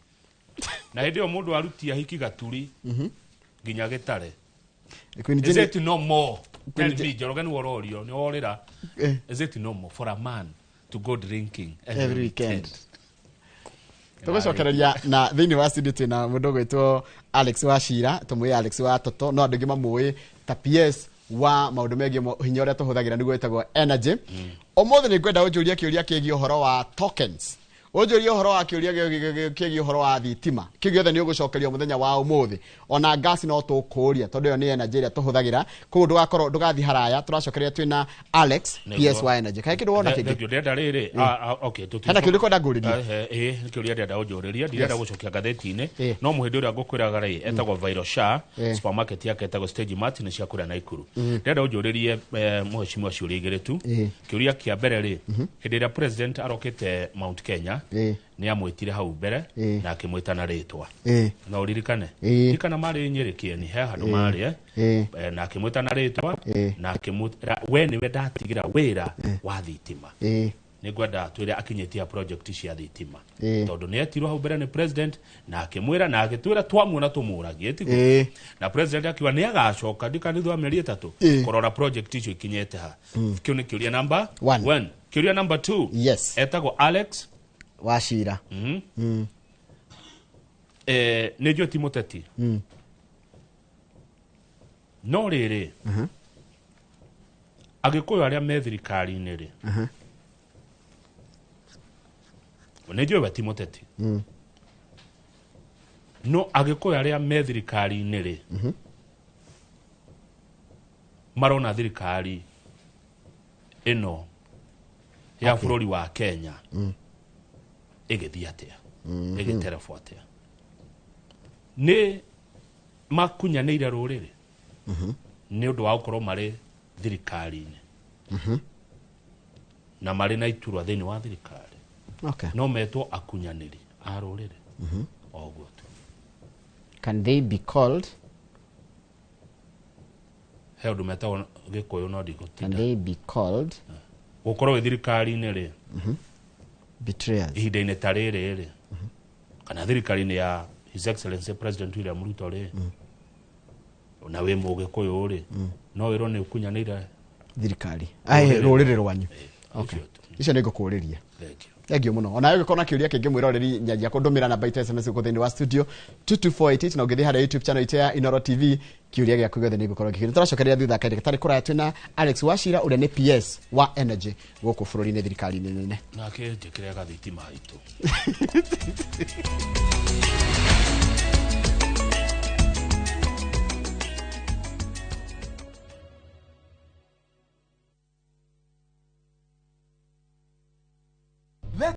Na hĩndĩ ĩyo mũndũ arutia hiki gaturi nginya gĩtare. Is it no more? Tell me, Njoroge nĩ ũrorio, nĩ worĩra. Is it normal for a man to go drinking every weekend? Tũgũcokereria na thĩinĩ wa studio twĩna mũndũ ũgwĩtwo Alex Wachira, tũmũĩ Alex wa Toto, no andũ aingĩ mamũĩ ta PS wa maũndũ megiĩ hinya ũrĩa tũhũthagĩra nĩguo wĩtagwo energy. Ũmũthĩ nĩ ngwenda ũnjũrie kĩũria kĩgiĩ ũhoro wa tokens. Ũnjũrie ũhoro wa kĩũria kĩgiĩ ũhoro wa thitima. Kĩu gĩothe nĩ ũgũcokerio mũthenya wa ũmũthĩ. Ona ngasi no tũkũũria tondũ ĩyo nĩ energy ĩrĩa tũhũthagĩra. Koguo ndũgakorwo ndũgathiĩ haraya, tũracokeria twĩna Alex PS wa energy. Kaĩ kĩndũ wona kĩngĩ? Ndĩrenda rĩrĩ, okay, tũti. Hena kĩũria kwenda ngũrĩrie? Ĩĩ, kĩũria ndĩrenda ũnjũrĩrie, ndirenda gũcokia ngathĩti-inĩ. No mũhĩndĩ ũrĩa ngũkwĩraga rĩ, etagwo Virosha, supermarket yake etagwo Stage Mart nĩ cia kũrĩa Naikuru. Ndĩrenda ũnjũrĩrie mũhecimiwa ciũria igĩrĩ tu. Kĩũria kĩa mbere rĩ, hĩndĩ ĩrĩa president arokĩte Mount Kenya, Nĩ amwĩtire hau mbere na akĩmwĩta na rĩtwa. No ũririkane? Ririkana marĩ Nyĩrĩ Kĩeni, he handũ marĩ na akĩmwĩta na rĩtwa na akĩmwĩra we nĩwe ndatigĩra wĩra wa thitima. Nĩngwenda twĩre akinyĩtie project cia thitima. Tondũ nĩ etirwo hau mbere nĩ president na akĩmwĩra na agĩtwĩra twamuona tũmũragie tiguo. Na president akiuga nĩ agacoka ndikani thutha wa mĩeri 3 kũrora project icio ikinyĩte ha. Kĩu nĩ kĩũria number 1. Kĩũria number 2. Yes. Etagwo Alex Wachira. Nĩ njũĩ ti mũteti. No rĩrĩ Agĩkũyũ arĩa me thirikari-inĩ rĩ, nĩ njũĩ we ti mũteti. No Agĩkũyũ arĩa me thirikari-inĩ rĩ, marona thirikari ĩno ya bũrũri wa Kenya ĩgĩthiĩ atĩa, ĩgĩterebwo atĩa, nĩ makunyanĩire rũrĩrĩ nĩ ũndũ wa gũkorwo marĩ thirikari-inĩ na marĩ na iturwa thĩinĩ wa thirikari. No metwo akunyanĩri a rũrĩrĩ. Oguo tu. Can they be called? He ũndũ metagwo Gĩkũyũ no ndigũtinda. Can they be called? Gũkorwo wĩ thirikari-inĩ rĩ, Betrayers. Ihinda-inĩ ta rĩrĩ rĩ, kana thirikari-inĩ ya His Excellency President William Ruto rĩ, na wĩ Mũgĩkũyũ rĩ, no wĩrwo nĩ ũkunyanĩire thirikari. Ai rũrĩrĩ rwanyu. Okay. Icio nĩ ngũkũrĩria. Thank you muno. Ona ũngĩkorwo na kĩũria kĩngĩ mwĩroreri nyanjia kũndũmĩra namba itũ SMS gũkũ thĩinĩ wa studio 22488 na ũngĩthiĩ harĩa YouTube channel itũ ya Inooro TV kĩũria gĩaku gĩothe nĩ ngũkorwo ngĩkĩũria. Tũracokereria thutha kahinda gatarĩ kũraya twĩna Alex Wachira ũrĩa nĩ PS wa Energy gũkũ bũrũri-inĩ thirikari-inĩ nene. Nake njĩkĩre gathitima itũ.